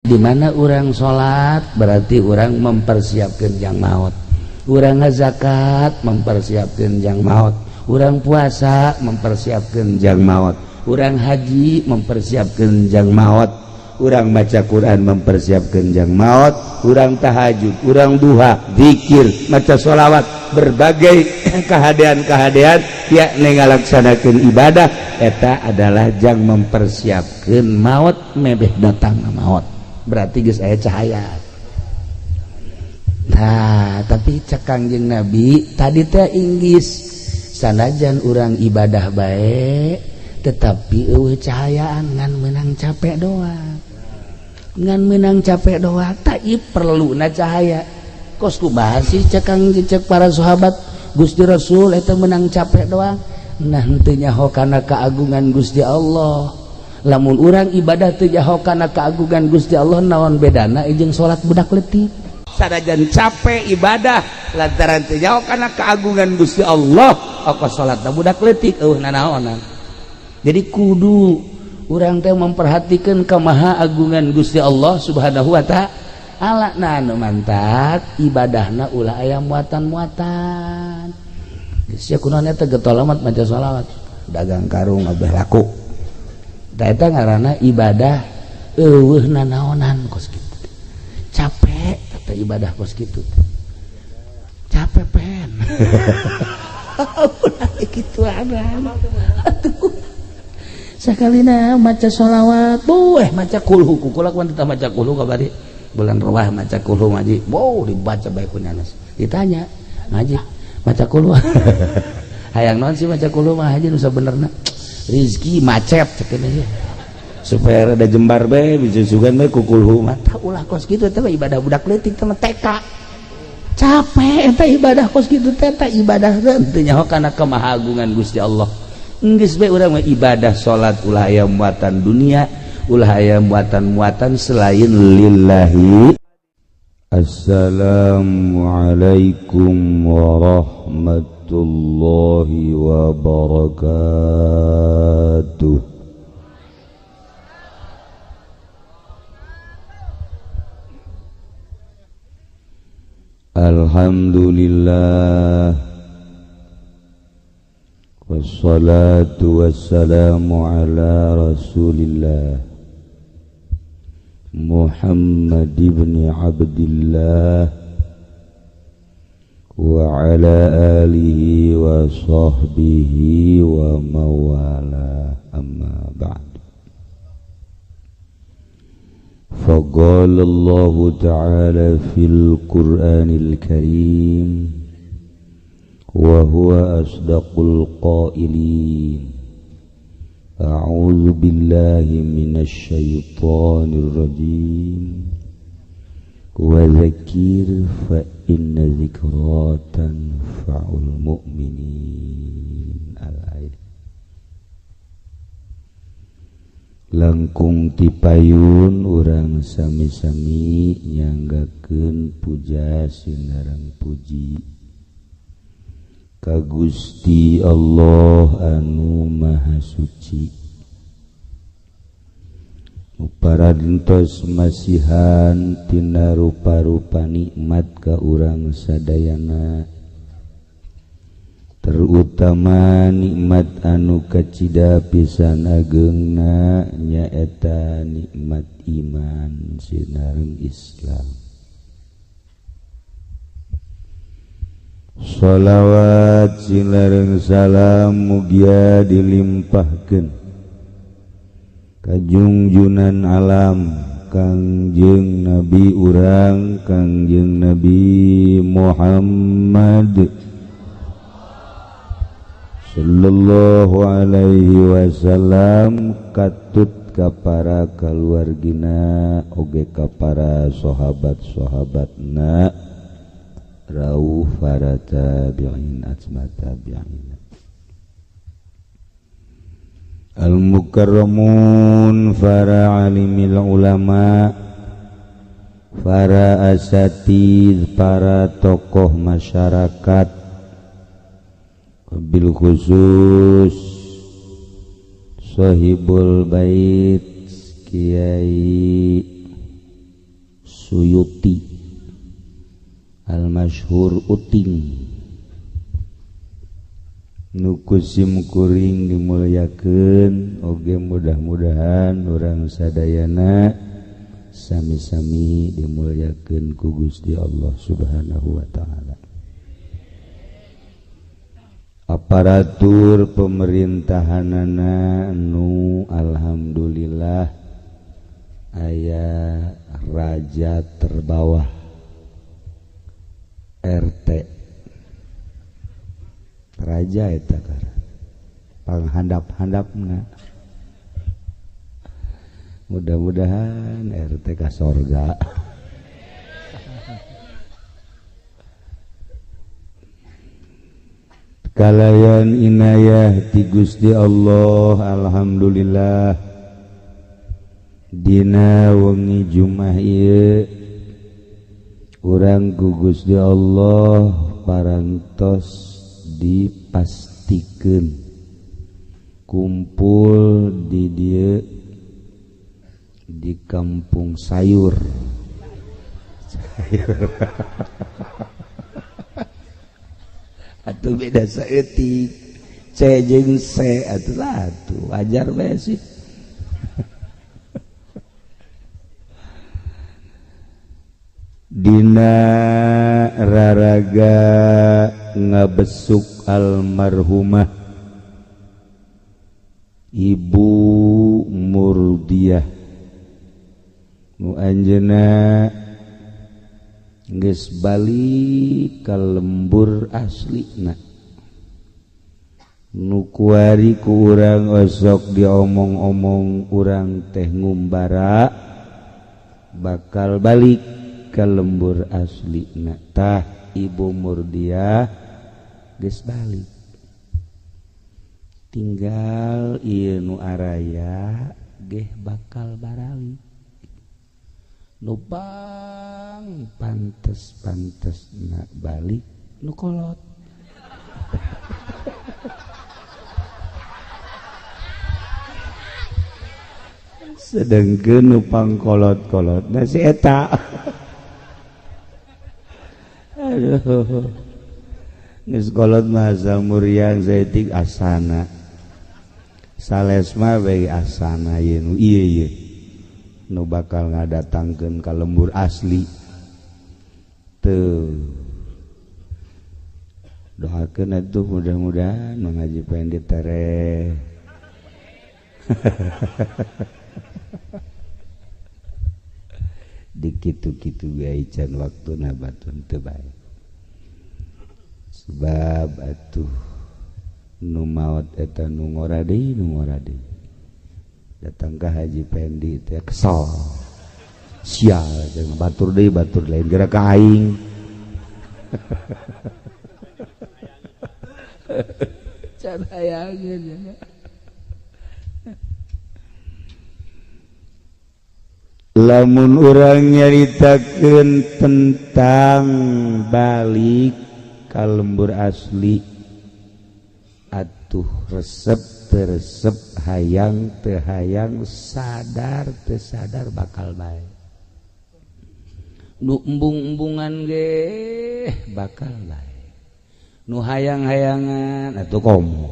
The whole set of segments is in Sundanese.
Di mana urang salat berarti urang mempersiapkan jang maut, urang zakat mempersiapkan jang maut, urang puasa mempersiapkan jang maut, urang haji mempersiapkan jang maut, urang baca Quran mempersiapkan jang maut, urang tahajud, urang duha, zikir, maca sholawat, berbagai kehadean-kehadean ya ngalaksanakeun ibadah eta adalah jang mempersiapkan maut. Mebeh datang maut berarti geus aya cahaya. Nah, tapi cek Kangjeng Nabi tadi teh, inggis sanajan urang ibadah baik tetapi euweuh cahayaan, ngan menang capek doang, ngan menang capek doang. Tak perlu na cahaya. Kos kumaha sih, cek Kang, cek para sahabat, Gusti Rasul eta menang capek doang? Nah, henteu nyaho kana keagungan Gusti Allah. Lamun urang ibadah teu nyaho kana keagungan Gusti Allah, naon bedana jeung salat budak leutik? Sanajan capek ibadah, lantaran teu nyaho kana keagungan Gusti Allah, apa salat budak leutik, euweuh nanaonan. Jadi kudu urang teh memperhatikan kemaha agungan Gusti Allah Subhanahu wa Ta'ala. Nah, anu mantak ibadahna ulah aya muatan-muatan. Geus ya, kunaon eta getol amat maca sholawat, dagang karung abeh laku. Tah, eta ngaranna ibadah euweuh nanaonan kos kitu. Capek eta ibadah kos kitu, capek pen kitu. Atuh sakalina maca sholawat, bueh, maca kulhu, kukula kuan tetap maca kulhu. Kabari bulan ruah maca kulhu ngaji, wow, dibaca baik ku nyanas. Ditanya, ngaji maca kulhu hayang naon sih? Maca kulhu mah haji nu sabenerna rizki macet, cek aja, supaya rada jembar bae, bisa sugan bae ku kulhu mah. Tah, ulah kos kitu. Teh ibadah budak leutik teh, TK. Capek eta ibadah kos kitu teh. Eta ibadah teu nyaho kana kemahagungan Gusti Allah. Geus bae urang mah ibadah salat, ulah aya muatan dunia, ulah aya muatan-muatan selain lillahi. Assalamualaikum warahmatullahi wabarakatuh. Alhamdulillah. Wassalatu wassalamu ala Rasulillah Muhammad ibn Abdillah wa ala alihi wa sahbihi wa mawala, amma ba'd. فقال الله تعالى في القرآن الكريم وهو أصدق القائلين: أعوذ بالله من الشيطان الرجيم، وذكر فإن ذكرى تنفع المؤمنين. الآية. Langkung tipayun urang sami-sami nyanggakeun puja sinareng puji ka Gusti Allah anu Maha Suci, parantos masihan tina rupa-rupa nikmat ka urang sadayana, terutama nikmat anu kacida pisan agengna, nyaeta nikmat iman sinareng Islam. Sholawat sinareng salam mugia dilimpahkeun ka junjunan alam, Kangjeng Nabi urang, Kangjeng Nabi Muhammad sallallahu alaihi wasallam, katut ka para kaluargina oge ka para sahabat-sahabatna, rauh para tabi'in atma tabi'in, al mukarramun, para alimil ulama, para asatid, para tokoh masyarakat, bil khusus Sohibul Bait Kiai Suyuti al-masyhur Uting nu ku simkuring dimuliakeun oge mudah-mudahan urang sadayana sami-sami dimuliakeun ku Gusti Allah Subhanahu wa taala. Aparatur pemerintahanana nu alhamdulillah aya raja terbawah RT raja eta panghandap-handapna, mudah-mudahan RT ka sorga. Kalayan inayah ti Gusti Allah alhamdulillah dina wengi Jumat ieu urang ku Gusti Allah parantos dipastikeun kumpul di dieu di kampung sayur. Sayur. Atuh beda saeutik C jeung C atuh lah atuh wajar bae sih. Dina raraga ngabesuk almarhumah Ibu Murdiah nu anjeunna geus balik ka lembur aslina nu kuari ku urang osok diomong-omong urang teh ngumbara bakal balik ka lembur aslina. Tah Ibu Murdiah geus balik tinggal ieu nu araya geh bakal baralik nupang pantes-pantes nak balik nu kolot. Sedengkeun nupang kolot-kolot na si eta. Aduh, geus kolot mah muriang zaitik asana salesma bae asana ieu nu ieu ieu nu bakal ngadatangkeun ka lembur asli. Teu doakeun atuh mudah-mudahan Mang Haji Pendi tereh. Dikitu-kitu gae can waktuna batun teu bae. Sebab atuh nu maot eta nu ngora deui nu ngora deui. Datang ke Haji Pendi teh kesel. Sial jeung batur deui batur lain geura ka aing. Can hayangeun. Lamun urang nyaritakeun tentang balik ka lembur asli atuh resep teu resep hayang teu hayang sadar teu sadar bakal bae nu embung-embungan ge bakal bae nu hayang-hayangan atuh komo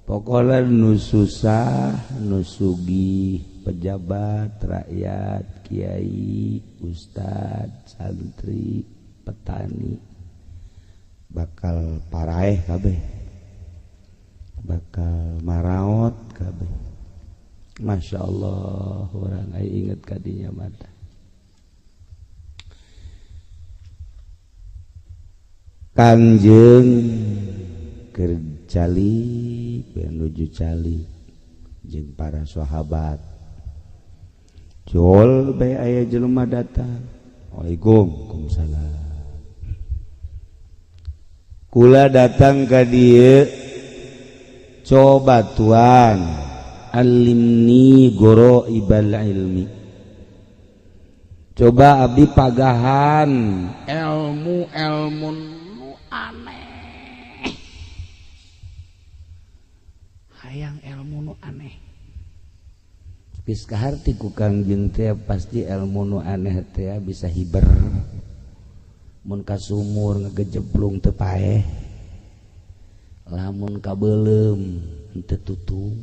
pokona nu susah nu sugih pejabat rakyat kiai ustad santri petani bakal paraeh kabeh bakal maraot kabeh. Masya Allah orang ai inget kadinya mata Kangjeng keur cali menuju cali jeung para sahabat jol bae aya jelema datang. Waalaikumsalam. Kula datang ka dieu coba tuan alimni goroibal ilmi. Coba abdi pagahan ilmu-ilmu nu aneh. Hayang ilmu nu aneh. Geus kaharti ku Kangjeng teh pasti ilmu nu aneh teh bisa hiber. Mun ka sumur ngagejeblung teu paeh. Lamun ka beuleum teu tutung.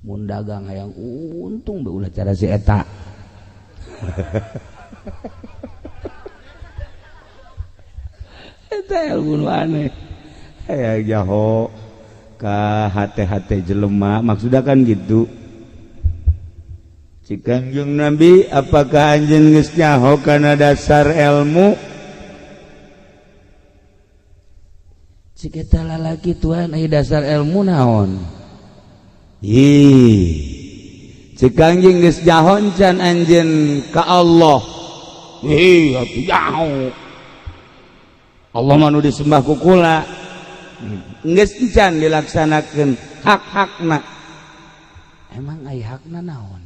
Mun dagang hayang untung bae ulah cara si eta. Eta ilmu nu aneh. Hayang jaho ka hate-hate jelema maksudna kan gitu. Cik Kangjeng Nabi, apakah anjeun geus nyaho kana dasar ilmu? Cik eta lalaki Tuhan aya dasar ilmu naon? Ih. Cik Kangjeng geus nyaho can anjeun ka Allah. Ih, atuh nyaho. Allah mah nu disembah ku kula. Geus can dilaksanakeun hak-hakna. Emang aya hakna naon?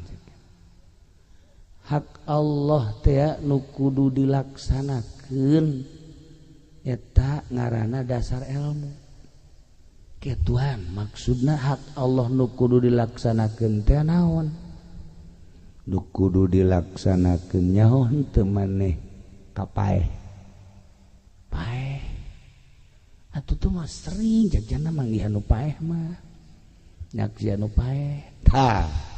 Hak Allah teh nu kudu dilaksanakeun eta ngaranna dasar ilmu. Ke Tuhan maksudna hak Allah nu kudu dilaksanakeun teh naon? Nu kudu dilaksanakeun nyaho henteu maneh ka paeh. Paeh. Atuh tuh mah sering jagjana manggihan nu paeh mah. Nyaksian nu paeh. Tah.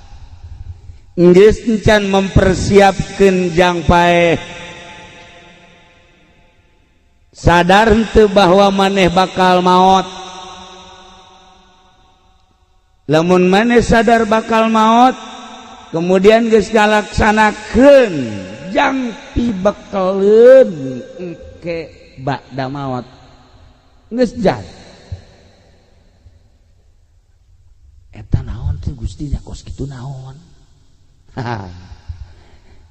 Geus encan mempersiapkeun jang paeh. Sadar henteu bahwa maneh bakal maot. Lamun maneh sadar bakal maot, kemudian geus ngalaksanakeun jang pibekeleun engke ba'da maot. Geus jan. Eta naon teh Gusti nya kos kitu naon?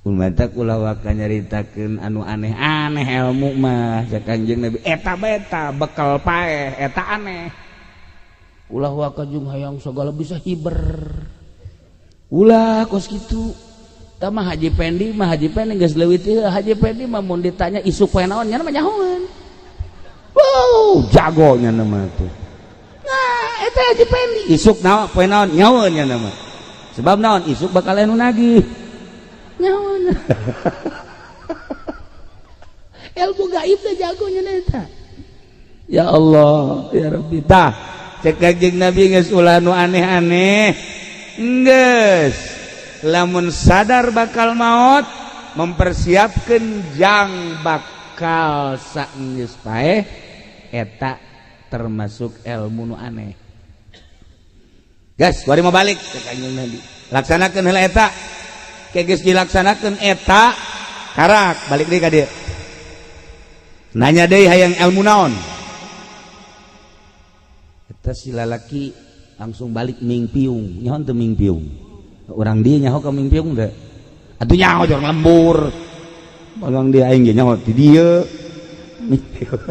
Umatak ulah waka nyaritakeun anu aneh-aneh ilmu mah cek Kangjeng Nabi eta beta bekal paeh eta aneh. Ulah waka jeung hayang sagala bisa hiber. Ulah kos kitu. Tah mah Haji Pendi mah Haji Pendi geus leuwih teh Haji Pendi mah mun ditanya isuk poe naon nya mah nyahoeun. Wow, jago nya mah tuh. Nah, eta Haji Pendi isuk naon poe naon nyahoeun nya mah. Sebab naon isuk bakal anu nagih. Nyahoeun. Ilmu gaib teh jago nya eta. Ya Allah, ya Rabbi. Tah, cek Kangjeng Nabi geus ulah nu aneh-aneh. Geus. Lamun sadar bakal maot, mempersiapkeun jang bakal saenggeus paeh eta termasuk ilmu nu aneh. Gas, kuari mau balik cek Kangjeng Nabi. Laksanakeun heula eta. Ke geus dilaksanakeun eta, karak balik deui ka dieu. Nanya deui hayang ilmu naon? Eta si lalaki langsung balik mingpiung. Nyaho teu mingpiung? Urang dieu nyaho ka mingpiung teh. Atuh nyaho urang lembur. Urang dieu aing ge nyaho ti dieu. Mingpiung.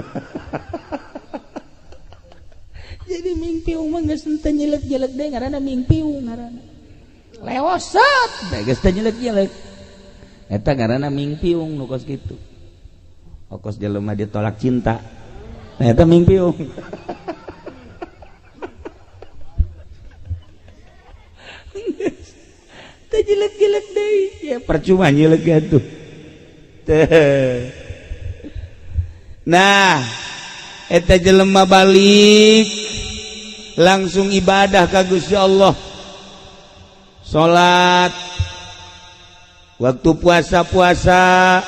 Jadi mingpiung mah geus teu nyelek-nyelek deui ngaranna mingpiung ngaranna. Lewosot bae geus teu nyelek-nyelek. Eta ngaranna mingpiung nu kos kitu. Okos jelema ditolak cinta. Nah eta mingpiung. Teu jelek-jelek deui. Ya percuma nyelek atuh. Teh. Nah, eta jelema balik langsung ibadah ka Gusti Allah. Salat, waktu puasa-puasa,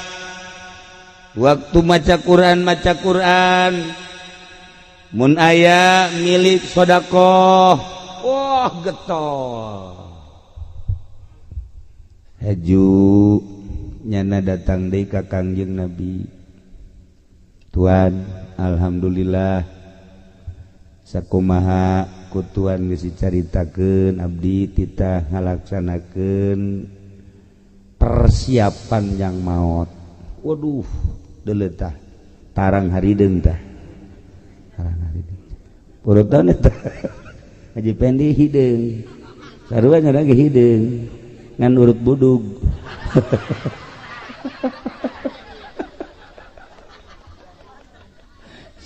waktu maca Quran maca Quran, mun aya milik sedekah, wah getol. Haju nyana datang deui ka Kangjeng Nabi. Tuan, alhamdulillah sakumaha ku tuan geus dicaritakeun abdi titah ngalaksanakeun persiapan yang maot. Waduh, deuleu tah tarang harideung tah. Tarang harideung. Urutan eta. Haji Pendi hideung. Sarua nya ge hideung. Ngan urut budug.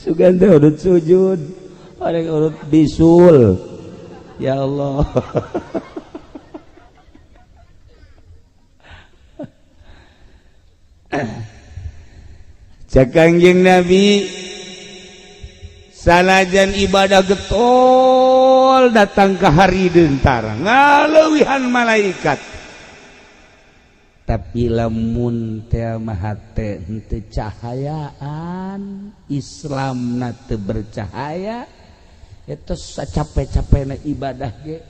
Sugan teh urut sujud, orang urut bisul. Ya Allah. Cek Kangjeng Nabi, sanajan ibadah getol, datang ke hari dentara ngaleuwihan malaikat, tapi lamun teh mah hate henteu cahayaan, Islam na teu bercahaya, eta capek-capekna ibadah ge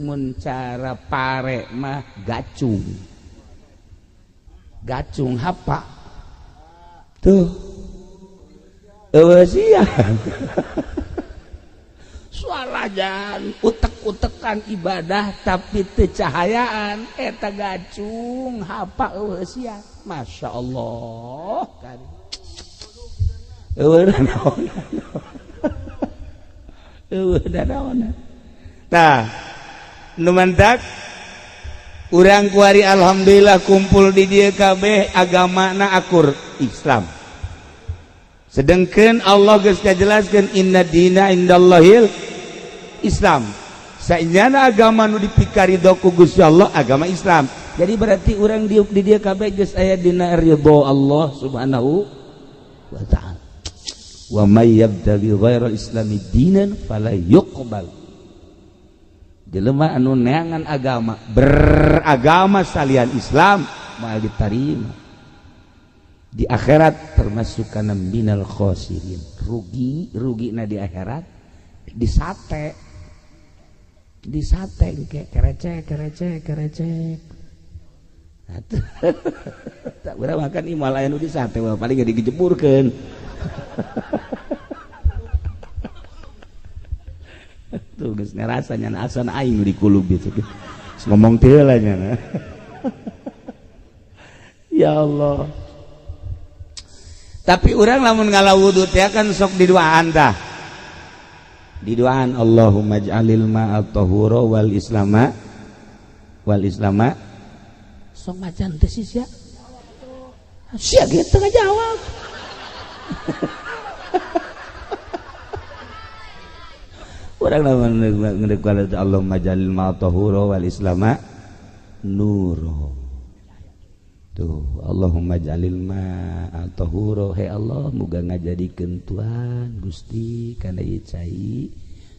mun cara pare mah gacung gacung hapa tuh. Eueuh sia suarajan utek-utekan ibadah tapi teu cahayaan, eta gacung hapa, eueuh sia. Masya Allah kan eueuh naon, eueuh naon. Tah, nu mantak urang kuari alhamdulillah kumpul di dieu kabeh agamana akur Islam, sedangkan Allah geus ngajelaskeun inna dina indallahil Islam. Saenyana agama nu dipikarido ku Gusti Allah agama Islam. Jadi berarti urang diuk di dieu kabeh geus aya dina ridho Allah Subhanahu wa Ta'ala. Wa may yabtaghi ghairal islami dinan fala yuqbal. Jelema anu neangan agama, beragama salian Islam, moal ditarima di akhirat, termasuk kana minal khosirin, rugi rugi. Na di akhirat disate disate kayak kerecek kerecek kerecek. Tak berapa makan imal aya nu disate, paling gak digejeburkeun tuh. Geus ngarasa nya asan aing nu dikulub gitu. Geus ngomong teh heula nya. Ya Allah, tapi urang lamun ngala wudu teh kan sok diduaan tah, diduaan Allahumma ij'alil ma'a tahura wal islama wal islama. Sok macan teh sih sia sia gitu ngajawab. Urang lamun ngedeuk Allahumma ij'alil ma'a tahura wal islama nuro. Tuh, Allahumma jalil ma'a tahura, he Allah, muga ngajadikeun Tuhan Gusti kana ieu cai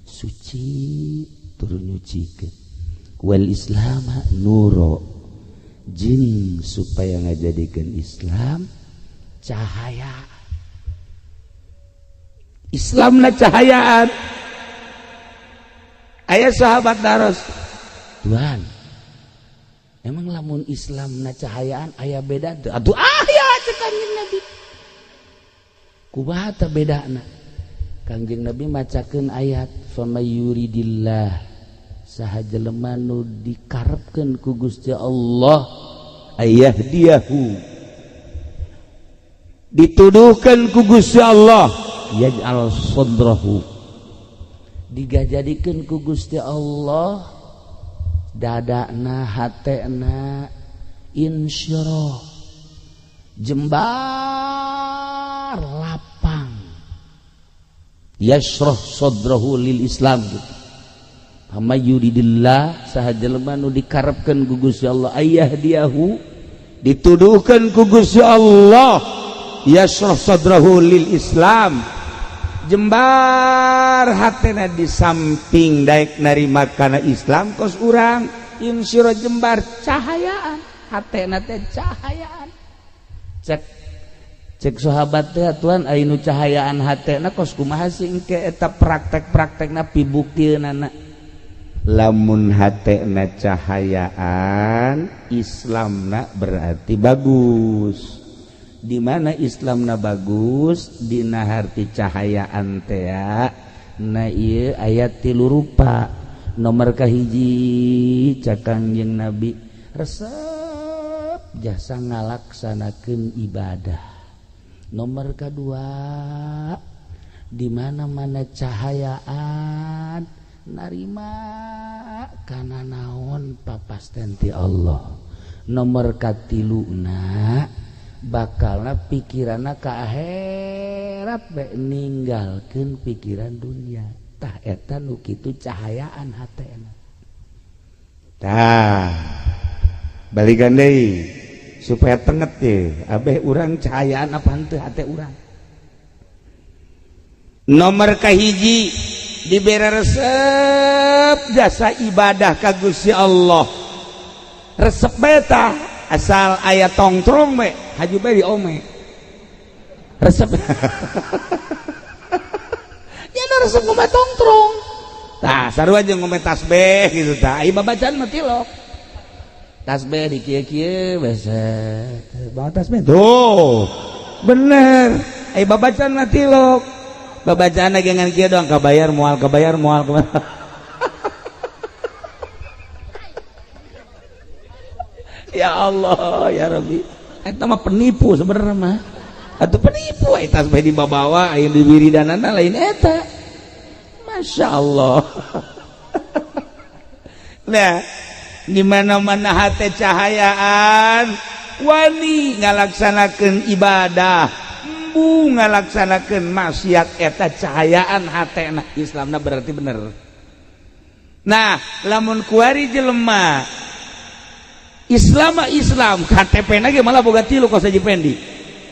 suci turun nyucikeun, wal islama nuro, jeung supaya ngajadikeun Islam cahaya. Islamna cahayaan. Aya sahabat daros, Tuhan, emang lamun Islam na cahayaan aya beda teu? Aduh, aya cek Kangjeng Nabi. Kumaha tah bedana? Kangjeng Nabi macakeun ayat famayuridillah, saha jelema nu dikarepkeun ku Gusti Allah ayahdiyahu, dituduhkeun ku Gusti Allah, yaj'al sadrahu, digajadikeun ku Gusti Allah dadana hatena insyirah, jembar lapang, yashrah sadrahu lil Islam gitu. Famayuridillah, saha jelema nu dikarepkeun ku Gusti Allah ayahdiyahu, dituduhkeun ku Gusti Allah, yashrah sadrahu lil Islam, jembar hatena di samping daek narima kana Islam kos urang, insyirah jembar cahayaan hatena teh cahayaan. Cek cek sahabat teh, Tuhan, aya nu cahayaan hatena kos kumaha sih engke eta praktek-praktekna, pibuktiunana? Lamun hatena cahayaan, Islamna berarti bagus. Di mana Islamna bagus dina harti cahayaan teh? Na ieu ayat tilu rupa. Nomor kahiji, cek Kangjeng Nabi, resep jasa ngalaksanakeun ibadah. Nomor kedua, di mana-mana cahayaan narima kana naon papasten ti Allah. Nomor katiluna, bakalna pikiranna ka akhirat bae, ninggalkeun pikiran dunia. Tah, eta nu kitu cahayaan hatena. Tah, balikan deui. supaya tenget ye abeh urang cahayaan apa henteu hate urang. Nomor kahiji dibere resep jasa ibadah ka Gusti Allah. Resep bae tah asal aya tongtrong bae haju bae di ome. Resep. Nya resep ngome tongtrong. Tah sarua jeung ngome tasbih gitu tah. Ai babacaan mah tilok. Tasbih di kieu-kieu basa. Bawa tasbih tuh. Bener. Ai babacaan mah tilok. Babacaan lagi ngan kieu doang kabayar moal kabayar moal kabayar. Ya Allah ya Rabbi. Eta mah penipu sebenarnya mah. Atuh penipu ai tasbih dibawa ai diwiridanana lain eta. Masya Allah. Nah, di mana-mana hate cahayaan wani ngalaksanakeun ibadah, embung ngalaksanakeun maksiat eta cahayaan hatena Islamna berarti bener. Nah, lamun kuari jelema Islam Islam KTP na ge malah boga tilu kos Haji Pendi.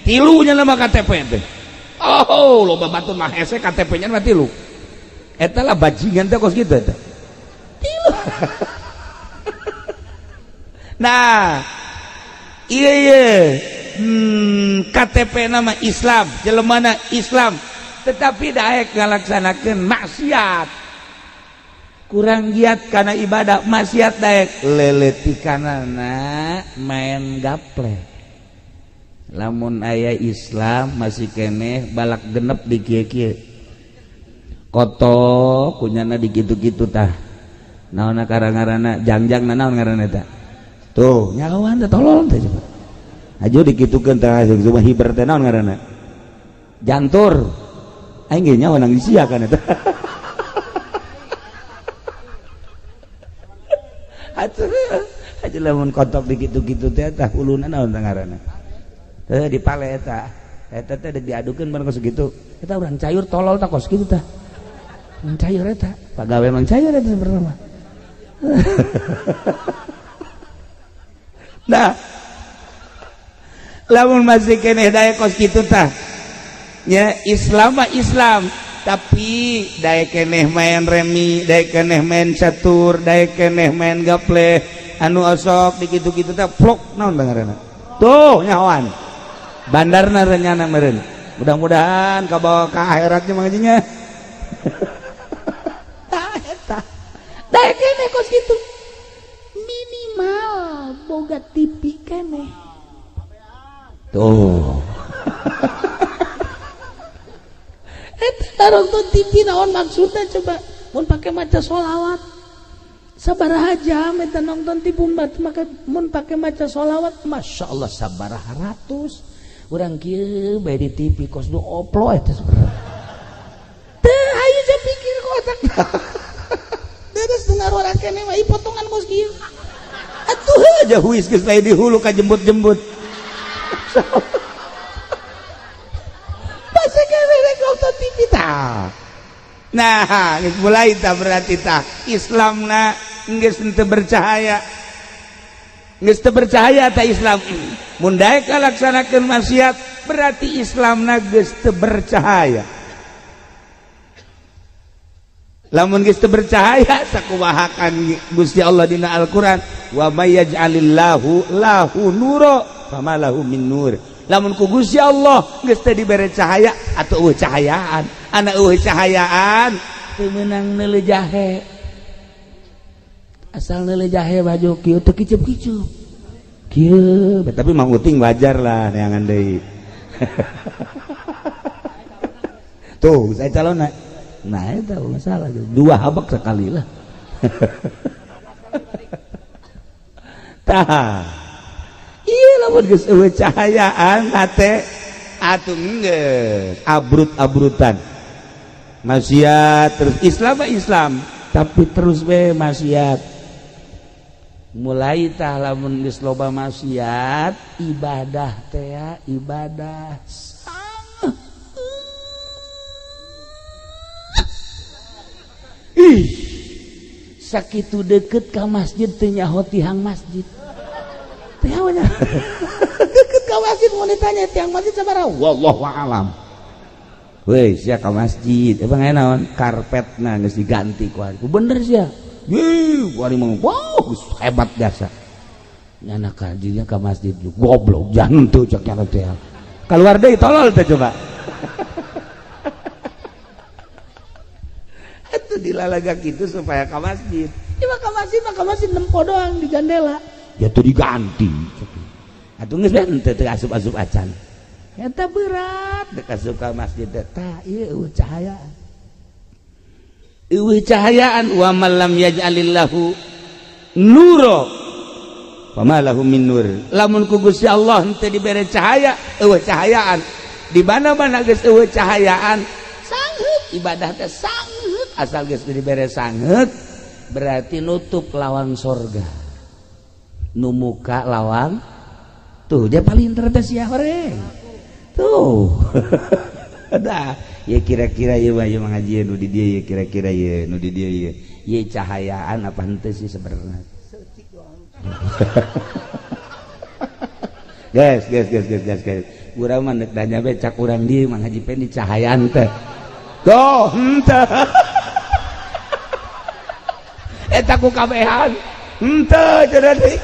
Tilunya nama KTP teh. Oh, loba batur mah hese KTP nya mah tilu. Eta lah bajingan teh kos kitu eta. Tilu. Nah, iya iya. KTP nama Islam, jelemana Islam, tetapi daek ngalaksanakeun maksiat. Kurang giat karena ibadah maksiat daek leletikanana main gaple. Lamun aya Islam masih keneh balak genep di kieu-kieu. Koto kunyana di kitu-kitu tah. Naonna karang-ngaranna jangjang naon ngaranna eta? Tuh, nyawan teh tolol teh coba. Aja dikitukeun tah cuma hiber teh naon ngaranna? Jantur. Aing ge nyawa nang sia kan eta. Atuh aja lamun kotok dikitu-kitu teh tah huluna naon teh ngaranna? Teh dipale eta. Eta teh deuk diadukeun bareng kos kitu. Eta urang cayur tolol tah kos kitu tah. Mang cayur eta, pagawe mang cayur eta sebenarnya mah. Nah, lamun masih keneh daek kos kitu tah. Nya Islam mah Islam, tapi daek keneh main remi, daek keneh main catur, daek keneh main gaple, anu osok dikitu-kitu tah plok naon tah ngaranna. Tuh nyahoan. Bandarna renyana meureun. Mudah-mudahan kabawa ka akhiratnya mah ngajinya. Tah eta. Daek keneh kos kitu. Minimal boga TV keneh. Tuh. Eta nonton TV naon maksudna coba? Mun pake maca sholawat. Sabaraha jam eta nonton TV mun pake maca sholawat, Masya Allah sabaraha ratus. Urang kieu bae di TV kos du oplo eta sebenarnya. Teu hayu je pikir ku otak. Terus dengar orang keneh mah potongan kos kieu. Atuh aja huis geus lain di hulu ka jembut-jembut. Pasti keneh rek nonton TV tah. Nah, geus mulai tah berarti tah Islamna geus teu bercahaya. Geus teu bercahaya tah Islam. Mun daek ngalaksanakeun maksiat berarti Islamna geus teu bercahaya. Lamun geus teu bercahaya sakumaha kan Gusti Allah dina Al-Qur'an wa may yaj'alillahu lahu nura fama lahu min nur. Lamun ku Gusti Allah geus teu dibere cahaya atuh eueuh cahayaan, ana eueuh cahayaan teu meunang neuleuh jahe. Asal neuleuh jahe baju kieu teu kicup-kicup. Kieu, tapi Mang Uting wajar lah neangan deui. Tuh, saya calon. Nah, itu masalah. Dua habak sekali lah. Tah. Iya lamun geus eueuh cahayaan hate atuh geus abrut-abrutan. Maksiat terus Islam mah Islam, tapi terus we maksiat. Mulai tah lamun geus loba maksiat, ibadah teh ibadah. Ih, sakitu deket ka masjid teu nyaho tihang masjid. Teh nya. Deket ka masjid mun ditanya tiang masjid sabaraha? Wallahu a'lam. Weh, sia ka masjid, emang aya naon? Karpetna geus diganti ku ari. Bener sia. Yeuh, ku ari mah wow, hebat jasa. Nyana ka dinya ka masjid goblok jangan tuh cek nyana teh. Keluar deui tolol teh coba. Atuh dilalaga kitu supaya ka masjid. Coba ka masjid nempo doang di jandela. Ya tuh diganti. Atuh geus bae henteu teu asup-asup acan. Eta berat dek asup ka masjid teh. Tah ieu eueuh cahayaan. Eueuh cahayaan wa man lam yaj'alillahu nura fama lahu min nur. Lamun ku Gusti Allah henteu dibere cahaya, eueuh cahayaan. Di mana-mana geus eueuh cahayaan, sangheut ibadah teh sangheut asal geus dibere sangheut berarti nutup lawang sorga. Nu muka lawang tuh dia paling cerdas ya horeng. Tuh. Dah, ya kira-kira ieu mah ieu ngaji nu di dieu ya kira-kira ieu nu di dieu ieu. Ieu cahayaan apa henteu sih sebenarnya? Guys. Urang mah deuk nanya bae cak urang dieu mah ngaji pen di cahayaan teh. Tuh, henteu. Eta ku kabehan. Henteu cenah deui.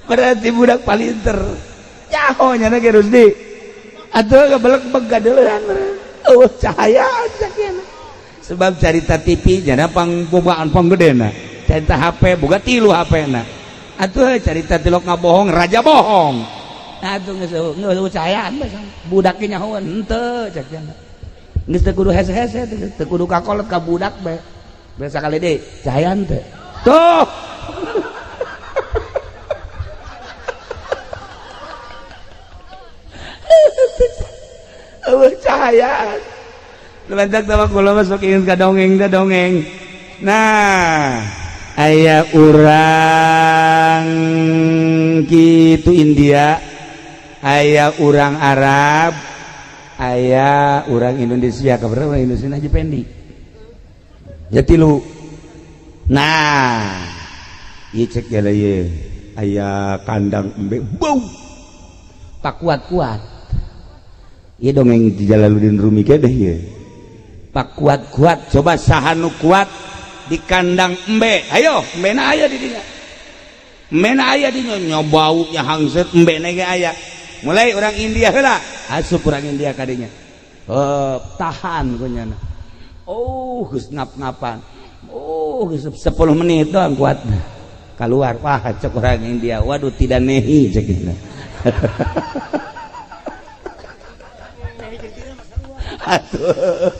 Berarti budak palinter. Nyaho nya ge Rusdi. Atuh gebelek-beg gadeleuhan eueuh cahayaan sakieu. Sebab carita TV jana pangbogaan panggedena. Carita HP boga 3 HP-na. Atuh carita tilok ngabohong raja bohong. Atuh geus eueuh cahayaan bae budak ge nyahoan henteu cek cenah. Geus teu kudu hese-hese teu kudu kakolot ka budak bae. Biasa kali deui cahayaan teh. Tuh. Eueuh cahayaan. Lantak tawa kula masuk ingin ka dongeng da dongeng. Nah, aya urang kitu India, aya urang Arab, aya urang Indonesia, kabar urang Indonesia Haji Pendi. Ya tilu. Nah, ieu cek jala ieu aya kandang embe bau. Pak kuat-kuat. Ieu dongeng di Jalaluddin Rumi ge deh ieu. Pak kuat-kuat coba saha nu kuat di kandang embe. Ayo, embena aya di dinya. Embena aya di dinya nyobau nya hangseut embena ge aya. Mulai orang India heula, asup orang India ka dinya. Oh, tahan ku nyana. Oh, geus ngap-ngapan. Oh, geus 10 menit doang kuatna. Keluar, wah cek orang India, waduh tidak nehi cek dina. Aduh.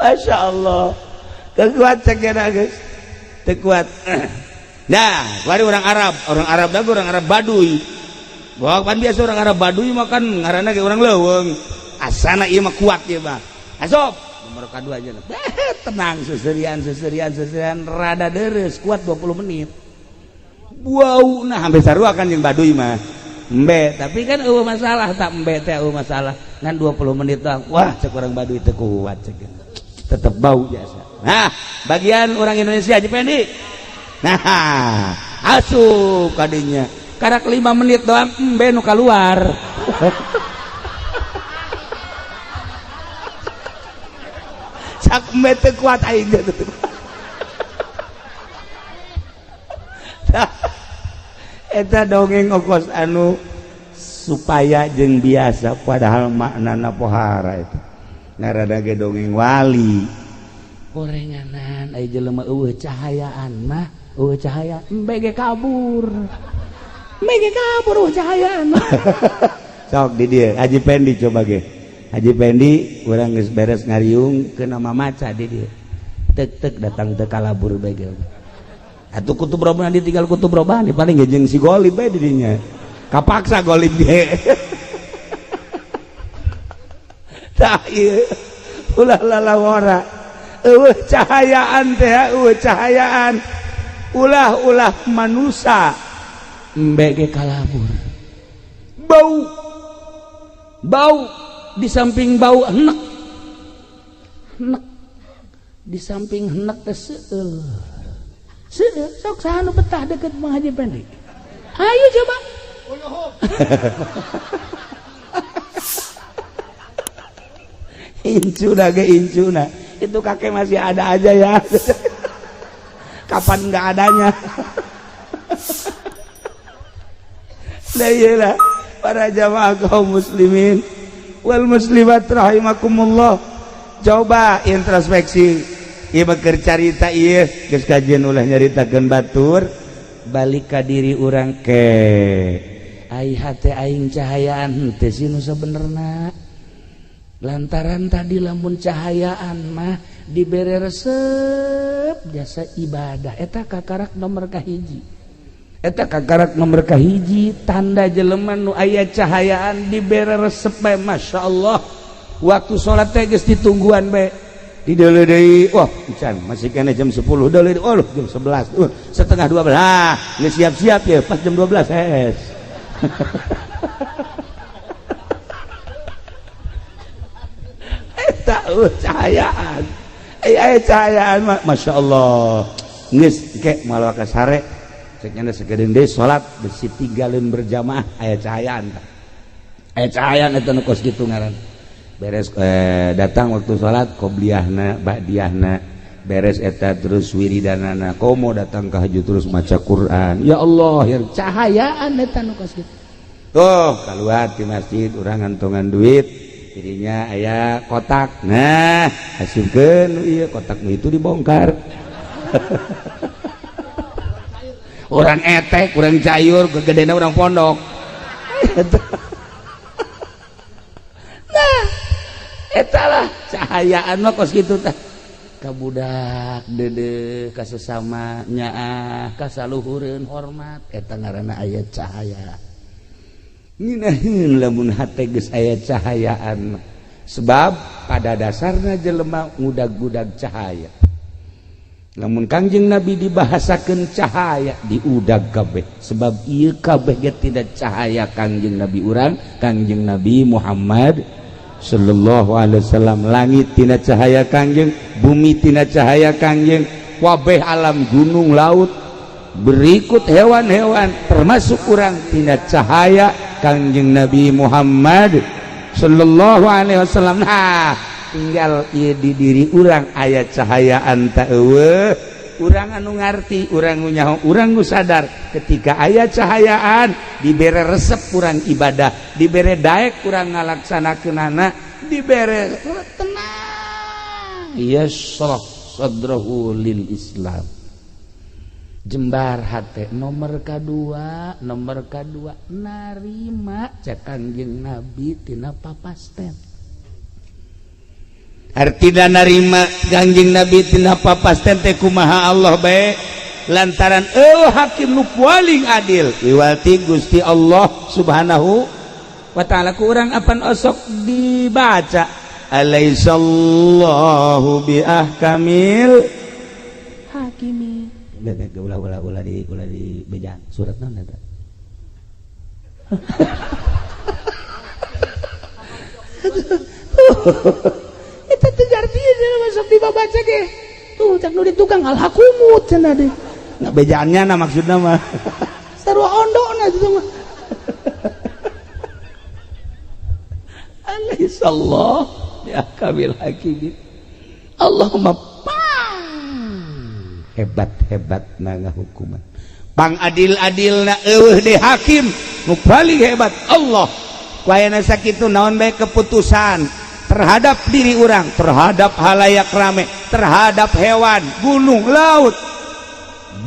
Masya Allah, kekuat cekena guys, tekuat. Nah, baru orang Arab dah orang Arab Baduy. Wah, kan biasa orang Arab Baduy makan ngaranna ge orang leuweung. Asana ieu mah kuat ieu mah. Asup nomor kadua aja. Tenang seserian rada deres kuat 20 menit. Wow, nah hampir sarua kan jeung Baduy mah. Embe, tapi kan eueuh masalah tak embe teh eueuh masalah. Ngan 20 menit doang. Wah, cek orang Baduy teu kuat cek. Tetep bau biasa. Nah, bagian orang Indonesia Haji Pendi. Nah, asup kadinya. Karak 5 menit doang embe nu kaluar. Cak embe teu kuat aing teh. Eta dongeng okos anu supaya jeung biasa padahal maknana pohara itu. Ngaranna ge dongeng wali. Gorenganan aya jelema eueuh cahayaan mah, eueuh cahaya embe ge kabur. Embe ge kabur eueuh cahayaan mah. Sok di dieu Haji Pendi coba ge. Haji Pendi urang geus beres ngariung ke nama maca di dieu. Tek-tek datang teu kalabur bae ge. Atuh kutub robani ditinggal kutub robani paling ge jeung si Golib bae di dinya. Kapaksa Golib ge. Tah ieu ulah lalawara. Eueuh cahayaan teh, eueuh cahayaan. Ulah-ulah manusa embe ge kalabur. Bau. Bau di samping bau enek. Enek. Di samping enek teh seueul. Sok saha nu betah deket Mang Haji Pendi? Ayo coba. Incuna ge incuna. Itu kakek masih ada aja ya. Kapan enggak adanya. Nah iyalah para jamaah kaum muslimin wal muslimat rahimakumullah. Coba introspeksi. Ieu keur carita ieu geus kajian ulah nyaritakeun batur, balik ka diri urang ke. Ai hate aing cahayaan henteu sih nu sabenerna. Lantaran tadi lamun cahayaan mah dibere resep jasa ibadah eta kakarak nomor kahiji. Eta kakarak nomor kahiji tanda jelema nu aya cahayaan dibere resep bae masyaallah. Waktu salat teh geus ditungguan bae. Dideuleu deui, wah encan masih kene jam 10 deuleu deui, oh jam 11, setengah 12. Ah, geus siap-siap ya pas jam 12 hees. Cahayaan cahayaan Masya Allah geus ke malah ka sare cek nya sagedeung deui salat besi tinggalin berjamaah aya cahayaan aya cahayaan eta nu kos kitu ngaran beres datang waktu salat qobliyahna ba'diyahna beres eta terus wiridanana komo datang ka haju terus maca Quran ya Allah ya cahayaan eta nu kos kitu tuh keluar di masjid urang ngantongan duit dirinya aya kotak nah asupkeun ieu kotak itu dibongkar orang etek kurang cayur gegedena orang pondok nah eta lah cahayaan mah kos kitu tah ka budak deudeuh ka sesama nyaah ka saluhureun hormat eta ngaranna aya cahaya. Nginaheun lamun hate geus aya cahayaan sebab pada dasarna jelema ngudag-gudag cahaya. Lamun Kangjeng Nabi dibahasakeun cahaya diudag kabeh sebab ieu kabeh ge tidak cahaya Kangjeng Nabi urang Kangjeng Nabi Muhammad sallallahu alaihi wasallam. Langit tina cahaya Kangjeng, bumi tina cahaya Kangjeng, kabeh alam gunung laut berikut hewan-hewan termasuk urang tina cahaya Kangjeng Nabi Muhammad sallallahu alaihi wasallam. Nah, tinggal ieu di diri urang aya cahayaan ta eueuh. Urang anu ngarti, urang nu nyaho, urang nu sadar ketika aya cahayaan dibere resep urang ibadah, dibere daek urang ngalaksanakeunana, dibere tenang. Yashrah sadrahu lil Islam. Jembar hate nomor kedua narima cek Kangjeng Nabi tina papasten. Artina narima Kangjeng Nabi tina papasten teh kumaha Allah bae lantaran eueuh hakim nu paling adil wiwati Gusti Allah Subhanahu wa taala. Ku urang apan osok dibaca alaisallahu bi ahkamil hakimi. Ulah ulah ulah di ulah di bejaan surat naon eta. Eta teu ngarti masuk dibaca ge. Tuh cak nu di tukang alhakumut cenah deh. Nah bejaannya na maksudna mah. Sarua ondona itu mah. Alaihissallah ya kabil hakimin. Allahumma hebat-hebat na ngahukuman. Pang adil-adilna eueuh deui hakim nu paling hebat Allah. Ku ayana sakitu naon bae keputusan terhadap diri urang, terhadap halayak rame, terhadap hewan, gunung, laut,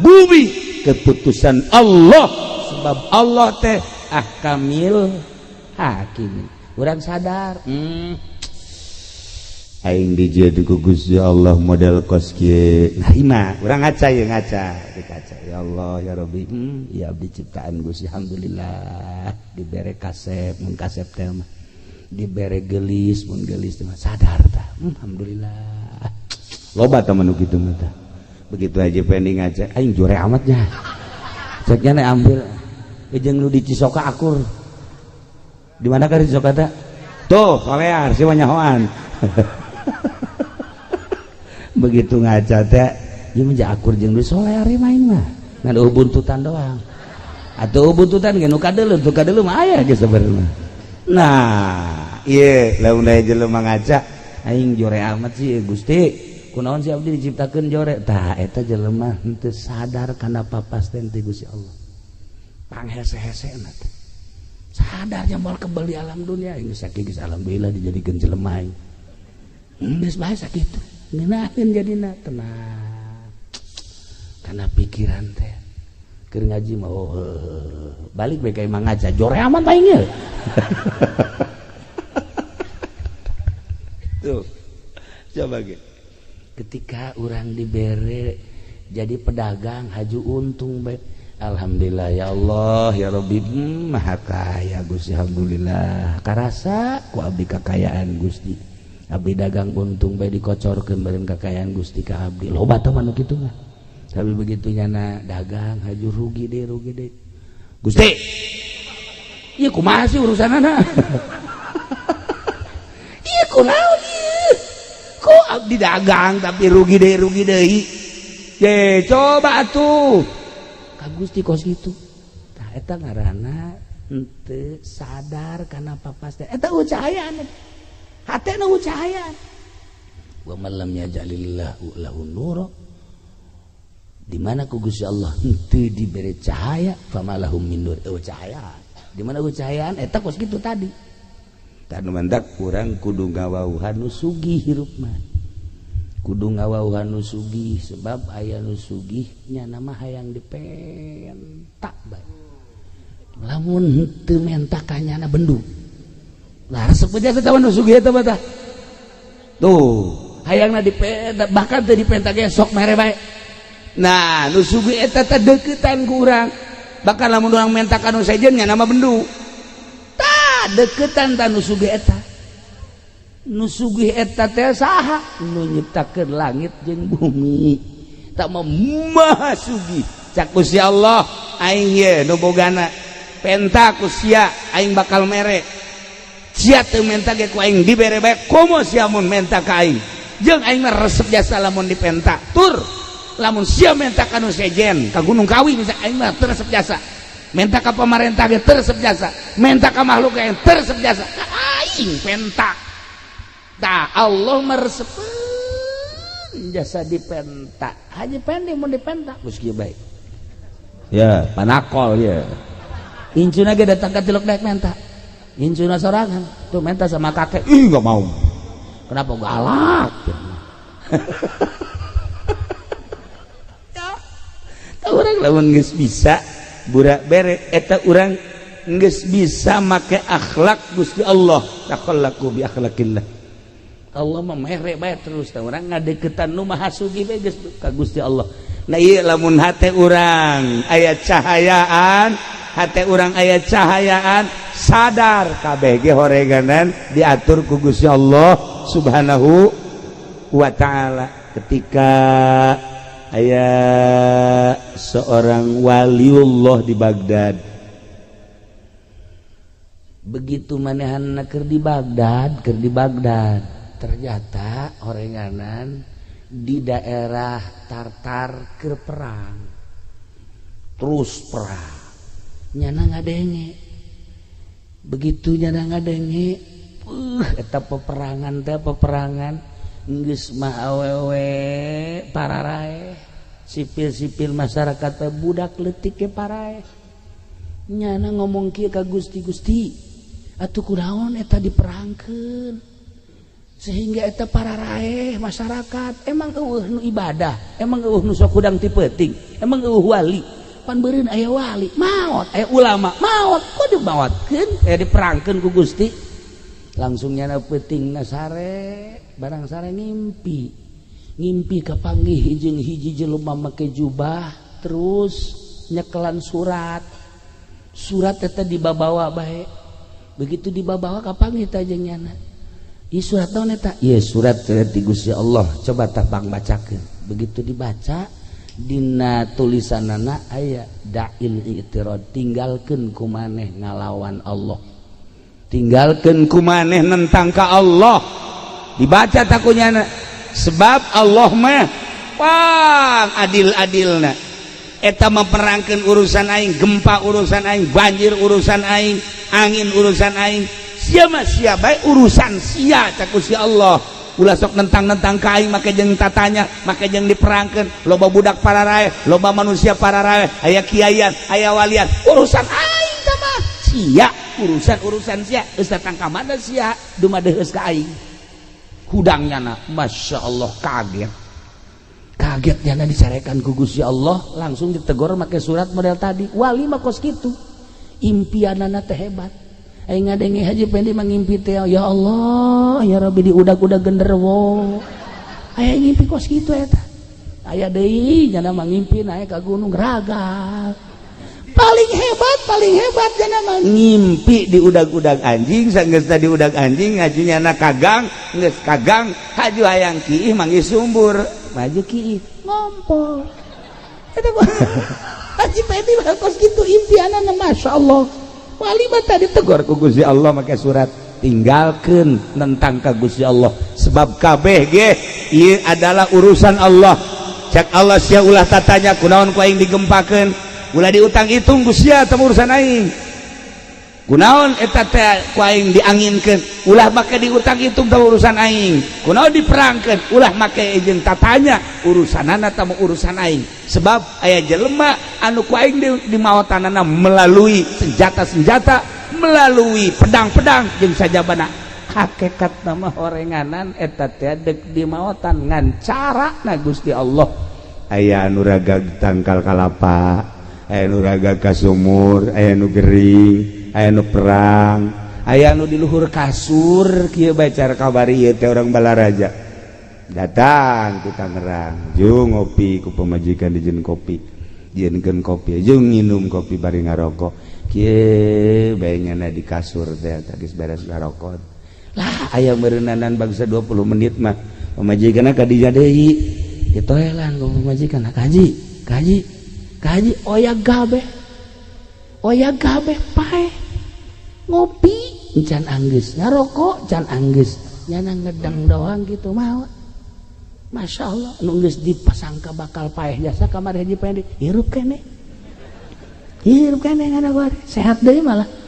bumi, keputusan Allah sebab Allah teh ahkamil hakim. Urang sadar, aing dijieun ku Gusti Allah model kos kieu narima urang ngaca ye ngaca di kaca ya Allah ya Rabbi ya abdi ciptaan Gusti alhamdulillah dibere kasep mun kasep teh mah dibere gelis mun gelis teh mah sadar tah alhamdulillah loba tah nu kitu mah tah begitu aja pendi ngaca aing jore amat nya ceknya nek ambil jeung nu di Cisoka akur di mana ka di Cisoka teh tuh solear si nyahoan. Begitu ngaca teh Ieu mah akur jeung nu soleh ari main mah. Ngan eueuh buntutan doang. Atuh buntutan ge nu kadeuleu, tu kadeuleu mah aya ge sebenarnya. Nah, ieu lamun aya jelema ngaca, aing jore amat sih Gusti. Kunaon sih abdi diciptakeun jore? Tah eta jelema henteu sadar kana papasten ti Gusti Allah. Panghese-hesena teh. Sadar moal kebal di alam dunia, geus sakieu geus alhamdulillah dijadikeun jelema aing. Geus bae sakitu. Ngeunaheun jadina tenang. Kana pikiran teh. Keur ngaji mah oh balik bae ka imah ngaca jore amat aing ye. Tuh. Coba ge. Ketika urang dibere jadi pedagang haju untung bae. Alhamdulillah ya Allah ya Rabbi, maha kaya Gusti, alhamdulillah. Karasa ku abdi kakayaan Gusti. Abdi dagang untung bae dikocorkeun beureun kakayaan Gusti ka abdi. Loba teh mah nu kitu mah. Tapi begitu nyana dagang haju rugi deh, rugi deh. Gusti. Ieu kumaha sih urusanana? Ieu kunaon ieu? Kok abdi dagang tapi rugi deh, rugi deui. Ye, coba atuh. Ka Gusti kos kitu. Tah eta ngaranna henteu sadar kana papasten. Eta cahayaan. Hatena cahayaan. Wa man lam yaj'alillahu lahu nura. Di mana ku Gusti Allah henteu dibere cahaya, famalahum min nur. Eueuh cahaya. Di mana cahayaan eta kos kitu tadi. Tah nu mantak urang kudu ngawauhan nu sugih hirup mah. Kudu ngawauhan nu sugih sebab aya nu sugih nya mah hayang dipentak bae. Lamun henteu menta ka nyana bendu. Lah resep aja eta nu sugih eta mah tah. Tuh, hayangna dipenta bahkan teu dipenta ge sok mere bae. Nah, nu sugih eta teh deuketan ku urang. Bahkan lamun urang menta ka nu sejen nya nama bendu. Tah deuketan ta nu sugih eta. Nu sugih eta teh saha? Nu nyiptakeun langit jeung bumi. Tak mah maha sugih. Cak Gusti Allah, aing ye nu bogana. Penta ku sia, aing bakal mere. Sia teu menta ge ku aing dibere bae, komo sia mun menta ka aing. Jeung aing mah resep jasa lamun dipenta. Tur lamun sia menta ka nu sejen, ka Gunung Kawi misalnya aing mah teu resep jasa. Menta ka pamarentah ge teu resep jasa. Menta ka makhluk ge teu resep jasa. Ka aing penta. Tah Allah meresepeun jasa dipenta. Haji Pendi mun dipenta geus kieu bae. Ya, panakol ya. Incuna ge datang ka tilok daek menta. Incuna sorangan tuh menta sama kakek. Ih, enggak mau. Kenapa galak? Ya. Tah urang lamun geus bisa burak bere eta urang geus bisa make akhlak Gusti Allah. Takhallaku bi akhlakillah. Allah mah mere bae terus tah urang ngadeukeutan nu maha sugih bae geus ka Gusti Allah. Nah ieu lamun hate urang aya cahayaan, hate urang aya cahayaan, sadar kabeh ge horeganan diatur ku Gusti Allah Subhanahu wa taala. Ketika aya seorang waliullah di Baghdad, begitu manehanna keur di Baghdad, keur di Baghdad ternyata horenganan di daerah Tartar keur perang. Terus perang. Nyana ngadenge. Begitu nyana ngadenge, eta peperangan teh peperangan geus mah awewe pararaeh. Sipil-sipil masyarakat teh budak leutik ge paraeh. Nyana ngomong kieu ka Gusti, Gusti, atuh kunaon eta diperangkeun? Sehingga eta pararaeh masyarakat emang eueuh nu ibadah, emang eueuh nu sok hudang ti peuting, emang eueuh wali. Pan beureun aya wali, maot, aya ulama, maot, kok dimaotkeun? Diperangkeun ku Gusti. Langsung nyana peutingna sare, barang sare ngimpi. Ngimpi kapanggih jeung hiji jelema make jubah, terus nyekelan surat. Surat eta dibabawa bae. Begitu dibabawa kapanggih teh jeung nyana. Ieu surat naon eta? Ieu surat ti Gusti Allah. Coba tah pang bacakeun. Begitu dibaca dina tulisanana aya da'il i'tirad, tinggalkeun ku maneh ngalawan Allah. Tinggalkeun ku maneh nentang ka Allah. Dibaca takunyana sebab Allah mah Pang adil-adilna eta memperangkan urusan aing, gempa urusan aing, banjir urusan aing, angin urusan aing. Sia mah sia bae, urusan sia. Cek si Allah, ulah sok nentang-nentang ka aing, make jeung tatanya, make jeung diperangkeun. Loba budak pararae, loba manusia pararae, aya kiaian, aya walian, urusan aing tah mah sia, urusan urusan sia. Geus datang ka mana sia, dumadeheus ka aing hudangnya na. Masya Allah, kaget kaget nyana dicarekan ku Gusti Allah, langsung ditegur make surat model tadi. Wali mah kos kitu, impianana teh hebat. Aing ngadenge Haji Pendi mangimpi teh, ya Allah ya Rabbi, diudag-udag genderuwo. Aya ngimpi kos kitu eta. Aya deui nyana mangimpi naik ka gunung raga. Paling hebat, paling hebat nyana mah ngimpi diudag-udag anjing. Sanggeus diudag anjing, ngaji nyana kagang, geus kagang haju hayang kiih, manggih sumbur, maju kiih, ngompol. Eta Haji Pendi mah kos kitu impianana. Masya Allah, wali mah tadi tegur ku Gusti Allah make surat, tinggalkeun nentang ka Gusti Allah, sebab kabeh ge ieu adalah urusan Allah. Cek Allah, sia ulah tatanya kunaon ku aing digempakeun, ulah diutang hitung ku sia, teu urusan aing. Kunaon eta teh ku aing dianginkeun, ulah make diutang hitung, teu urusan aing. Kunaon diperangkeun, ulah make jeung tatanya, urusanana teu urusan aing, sebab aya jelema anu ku aing di, di maotanana melalui senjata-senjata, melalui pedang-pedang jeung sajabana. Hakikat nama horenganan eta teh dek di maotan, ngan cara na Gusti Allah. Aya anu ragag tangkal kalapa, aya nu ragag ka sumur, aya nu gering, aya nu perang, aya nu di luhur kasur kieu bae. Cara kabari ieu teh orang Balaraja datang ke Tangerang, jeung ngopi ku pamajikan, dijieun kopi, dijieunkeun kopi, jeung nginum kopi bari ngarokok kieu bae. Nyana di kasur teh geus beres ngarokok lah, aya meureunanan bangsa 20 menit mah pamajikanna ka dinya deui, ditoelan ku pamajikan, "Kaji, kaji, kaji." Oya gabe, oya gabe, paeh. Ngopi can anggeus, ngarokok can anggeus, nyana ngedang doang gitu mau. Masya Allah, nu geus dipasangka bakal paeh jasa kamari Haji Pendi hirup kene, hirup kene, ngana gua sehat deui. Malah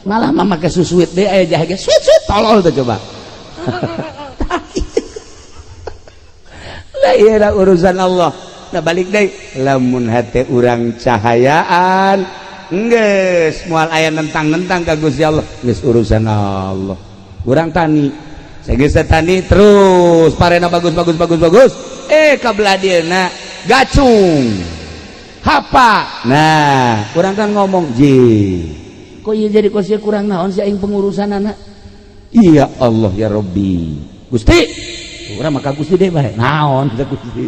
malah mah make susuit deui, aya jahe ge suit suit. Tolol tuh coba lah. Iya, urusan Allah. Nah, balik deui, lamun hate urang cahayaan, geus moal aya nentang-nentang ka Gusti Allah, geus urusan Allah. Urang tani, geus tani terus parena bagus bagus bagus bagus, eh kabelah dieuna gacung hapa. Nah, urang kan ngomong, "Ji, kok ieu jadi kos kurang naon sih aing pengurusan anak?" Iya Allah ya Rabbi, Gusti, urang maka Gusti deh bae, naon teh Gusti?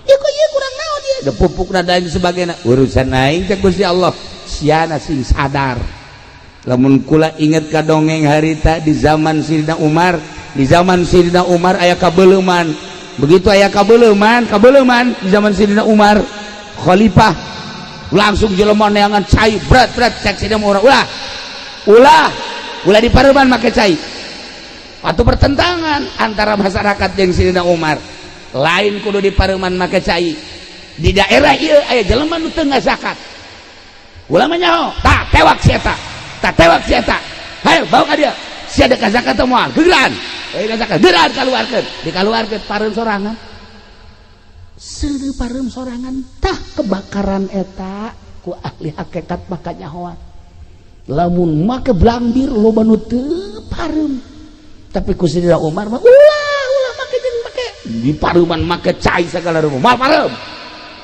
Ya kok ieu kurang naon ieu da pupuk dan lain sebagainya. Urusan aing, cek Gusti Allah, siana sing sadar. Lamun kula inget ka dongeng harita di zaman Sidina Umar. Di zaman Sidina Umar aya kabeleuman. Begitu aya kabeleuman, kabeleuman di zaman Sidina Umar khalifah, langsung jelema neangan cai berat berat. Cek Sidina Umar, "Ulah, ulah, ulah di pareuman make cai." Atau pertentangan antara masyarakat jeung Sidina Umar, lain kudu di pareuman make cai, di daerah ieu aya jelema nu teu ngazakat. Ulah mah nyaho, "Tah tewak si eta, tah tewak si eta, hayo bawa ka dia. Si ada zakat teh moal gegeran, eh zakat gegeran." Kaluarkeun, dikaluarkeun, pareum sorangan, seureuh pareum sorangan. Tah, kebakaran eta ku ahli hakikat maka nyahoan lamun make blambir loba nu teu pareum. Tapi ku Sidina Umar mah, "Ulah, ulah make jeung make di pareuman make cai segala rupa, moal pareum."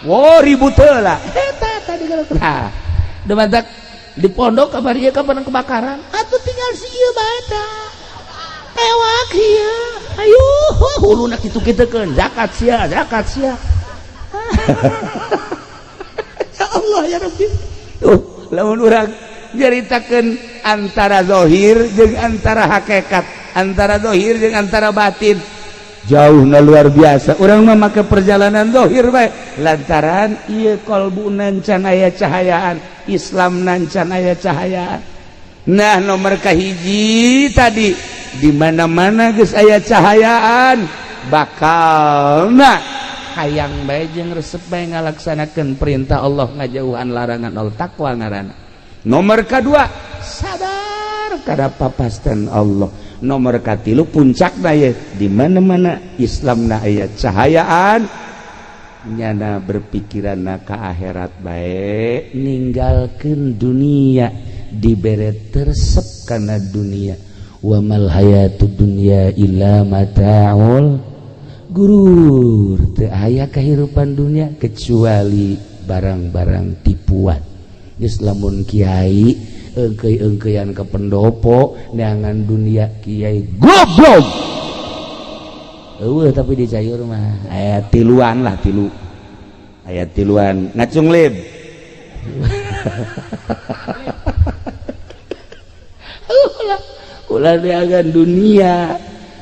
Wow, ribut heula eta tadi. Nah, demantak di pondok kamari kapan kebakaran atuh, tinggal si ieu bae tah, tewak ieu, ayo huluna kitu kitukeun, zakat sia, zakat sia. Ya Allah ya Rabbi. Tuh, lamun urang nyaritakeun antara zahir jeung antara hakikat, antara zahir jeung antara batin, jauh na luar biasa. Urang mah make perjalanan zahir bae, lantaran ieu kolbu can aya cahayaan Islam, can aya cahayaan. Nah, nomor kahiji tadi, di mana-mana geus aya cahayaan, bakal nah Hayang bae jeung resep bae ngalaksanakeun perintah Allah, ngajauhan larangan Allah, takwa ngaranna. Nomor kedua, sadar kada papasten Allah. Nomor katilu, puncakna ye, di mana-mana Islamna aya cahayaan, nyana berpikiran ka akhirat bae, ninggalkeun dunia, dibere teresep kana dunia. Wa mal hayatud dunya illa mataul gurur, teu aya kehidupan dunia kecuali barang-barang tipuan. Geus lamun kiai engkei-engkeian ke pendopo neangan dunia, kiai goblok eueuh. Tapi di Cayur mah aya tiluan lah, tilu, aya tiluan ngacung lib. Ulah neangan dunia,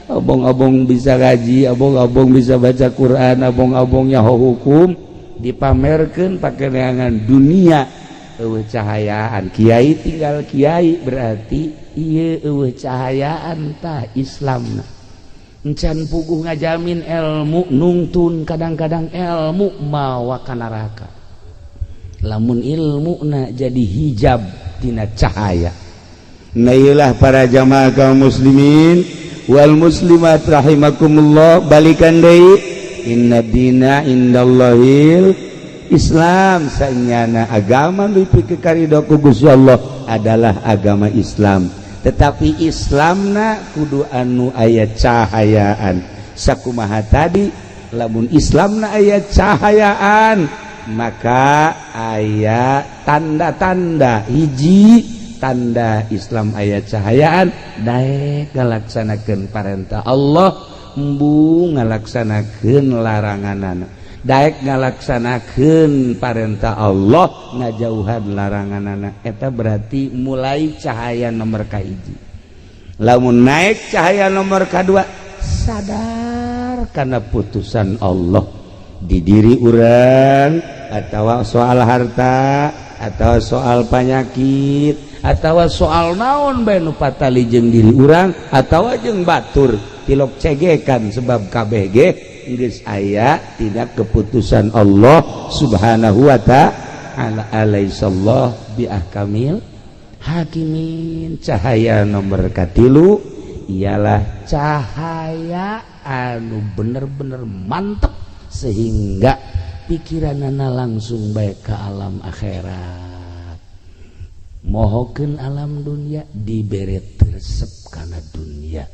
abong-abong bisa ngaji, abong-abong bisa baca Quran, abong-abong nyaho hukum, dipamerkeun pake neangan dunia, eueuh cahayaan. Kiai tinggal kiai, berarti ieu eueuh cahayaan tah Islamna. Encan puguh ngajamin ilmu nungtun, kadang-kadang ilmu mawa ka neraka lamun ilmuna jadi hijab tina cahaya. Nah, iyalah para jamaah kaum muslimin wal muslimat rahimakumullah, balikan deui, inna dina indallahil Islam. Sanyana agama nu dipikarido ku Gusti Allah adalah agama Islam, tetapi Islamna kudu anu aya cahayaan. Sakumaha tadi, lamun Islamna aya cahayaan, maka aya tanda-tanda. Hiji tanda Islam aya cahayaan, daek ngalaksanakeun parentah Allah, embung ngalaksanakeun laranganana. Daek ngalaksanakeun parentah Allah, ngajauhan laranganana, eta berarti mulai cahaya nomor kahiji. Lamun naik cahaya nomor kedua, sadar karena putusan Allah di diri urang, atau soal harta, atau soal penyakit, atau soal naon bae nu patali jeung diri urang atau jeung batur, tilok cegekan, sebab KBG geus aya tidak keputusan Allah Subhanahu wa ta'ala. Alaisallah bi ahkamil hakimin. Cahaya nomor katilu ialah cahaya anu bener-bener mantep sehingga pikiranana langsung baik ke alam akhirat, mohokeun alam dunia, dibere teresep kana dunia.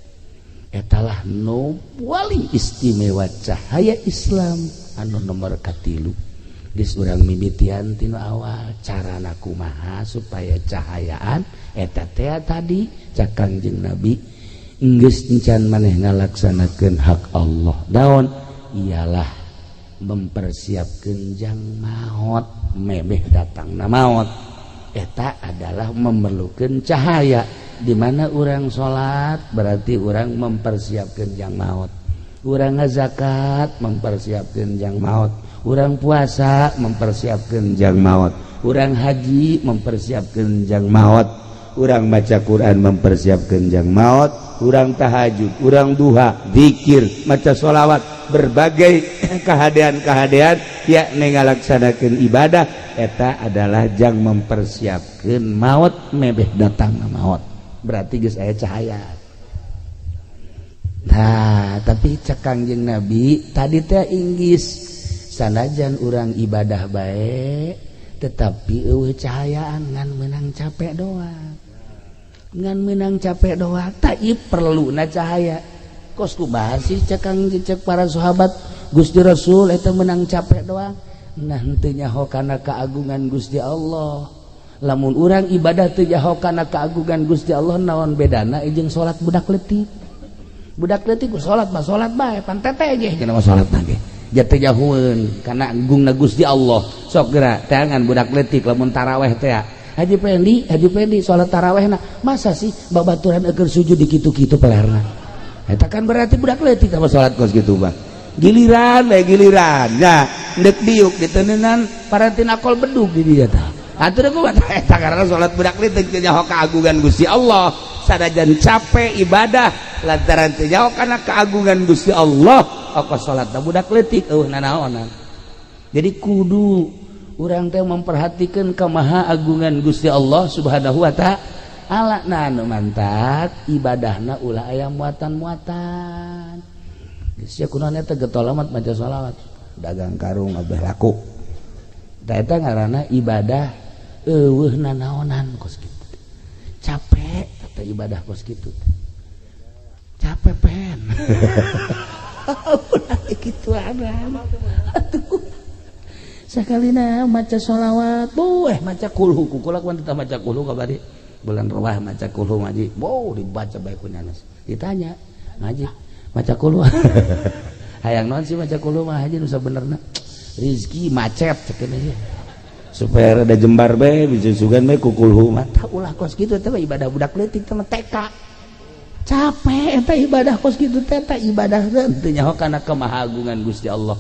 Etalah nu paling istimewa, cahaya Islam anu nomor katilu. Geus urang mimitian tinu awal, carana kumaha supaya cahayaan eta teh tadi cak Kangjeng Nabi, geus encan maneh ngalaksanakeun hak Allah, daon ialah mempersiapkeun jang maot, memeh datangna maot. Eta adalah memerlukan cahaya. Di mana orang salat berarti orang mempersiapkan jang maut, urang ngazakat mempersiapkan jang maut, urang puasa mempersiapkan jang maut, urang haji mempersiapkan jang maut, urang maca Quran mempersiapkan jang maut, urang tahajud, urang duha, zikir, maca sholawat, berbagai kehadean-kehadean yakni ngalaksanakeun ibadah, eta adalah jang mempersiapkan maut, mebeh datang maut, berarti geus aya cahaya. Nah, tapi cek Kangjeng Nabi tadi teh, inggis sanajan urang ibadah bae tetapi eueuh cahayaan, ngan menang capek doang, ngan menang capek doang. Tak perlu na cahaya. Kos kumaha sih, cek Kang, cek para sahabat, Gusti Rasul, eta menang capek doang? Nah, henteu nyaho kana keagungan Gusti Allah. Lamun urang ibadah teu nyaho kana keagungan Gusti Allah, naon bedana jeung salat budak leutik? Budak leutik ku salat mah salat bae, pan tete ge cenah mah salat ge jatuh jahueun kana agungna Gusti Allah. Sok geura teangan budak leutik lamun taraweh teh, Haji Pendi, Haji Pendi salat tarawehna, masa sih babaturan eukeur sujud di kitu-kitu pelerna? Eta kan berarti budak leutik sama salat kos kitu mah. Giliran bae, giliran nya ndek diuk diteneunan parantina akol bedug di dieu tah. Atuh kumaha eta? Karena salat budak leutik teu nyaho keagungan Gusti Allah. Sanajan capek ibadah, lantaran teu nyaho kana keagungan Gusti Allah. Ongkoh salat budak leutik eueuh nanaonan. Jadi kudu urang teh memperhatikan kemaha agungan Gusti Allah Subhanahu wa Ta'ala. Nah, nu mantak ibadahna ulah aya muatan-muatan. Geus sia kunaon eta getol amat maca sholawat, dagang karung abeh laku. Tah, eta ngaranna ibadah eueuh nanaonan kos kitu. Capek eta ibadah kos kitu. Capek pen. Ulah kitu. Atuh. Sakalina maca sholawat, buh, maca kulhu, kukula kuan tetap maca kulhu kabari. Bulan ruah maca kulhu ngaji, boh, dibaca bae ku nyanas. Ditanya, ngaji, maca kulhu. Hayang naon sih maca kulhu mah, haji, nu sabenerna? Rizki macet cek sih. Supaya rada jembar bae, bisa sugan bae ku kulhu mah. Tah, ulah kos kitu, teh ibadah budak leutik teh, TK. Capek eta ibadah kos kitu teh, eta ibadah teu nyaho kana kemahagungan Gusti Allah.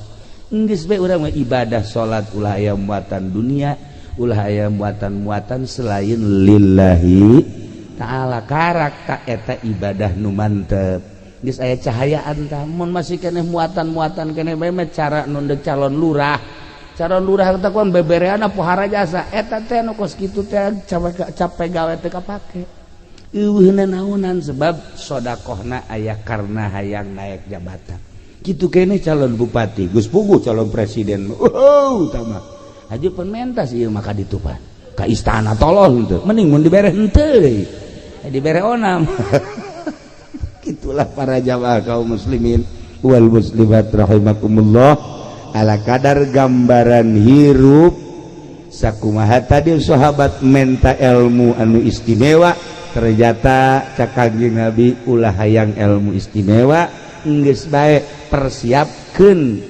Geus bae urang mah ibadah salat ulah aya muatan dunia, ulah aya muatan-muatan selain lillahi ta'ala. Karak tak eta ibadah nu mantep. Geus aya cahayaan tah. Mun masih keneh muatan-muatan keneh bae mah, cara nu deuk calon lurah. Calon lurah teh kuan beberean pohara jasa. Eta teh nu kos kitu teh capek, capek gawe teu kapake. Eueuh naonan, sebab sodakohna aya karena hayang naik jabatan. Gitu kene calon bupati, geus puguh calon presiden. Oh, utama. Haji penmentas ieu maka ditupan ka istana, tolol henteu. Mending mun dibere henteu deui. Dibere onam. Itulah para jamaah kaum muslimin wal muslimat rahimakumullah, ala kadar gambaran hirup sakumaha tadi sahabat menta ilmu anu istimewa. Ternyata cak Kanjeng Nabi, ulah hayang ilmu istimewa, geus bae persiapkeun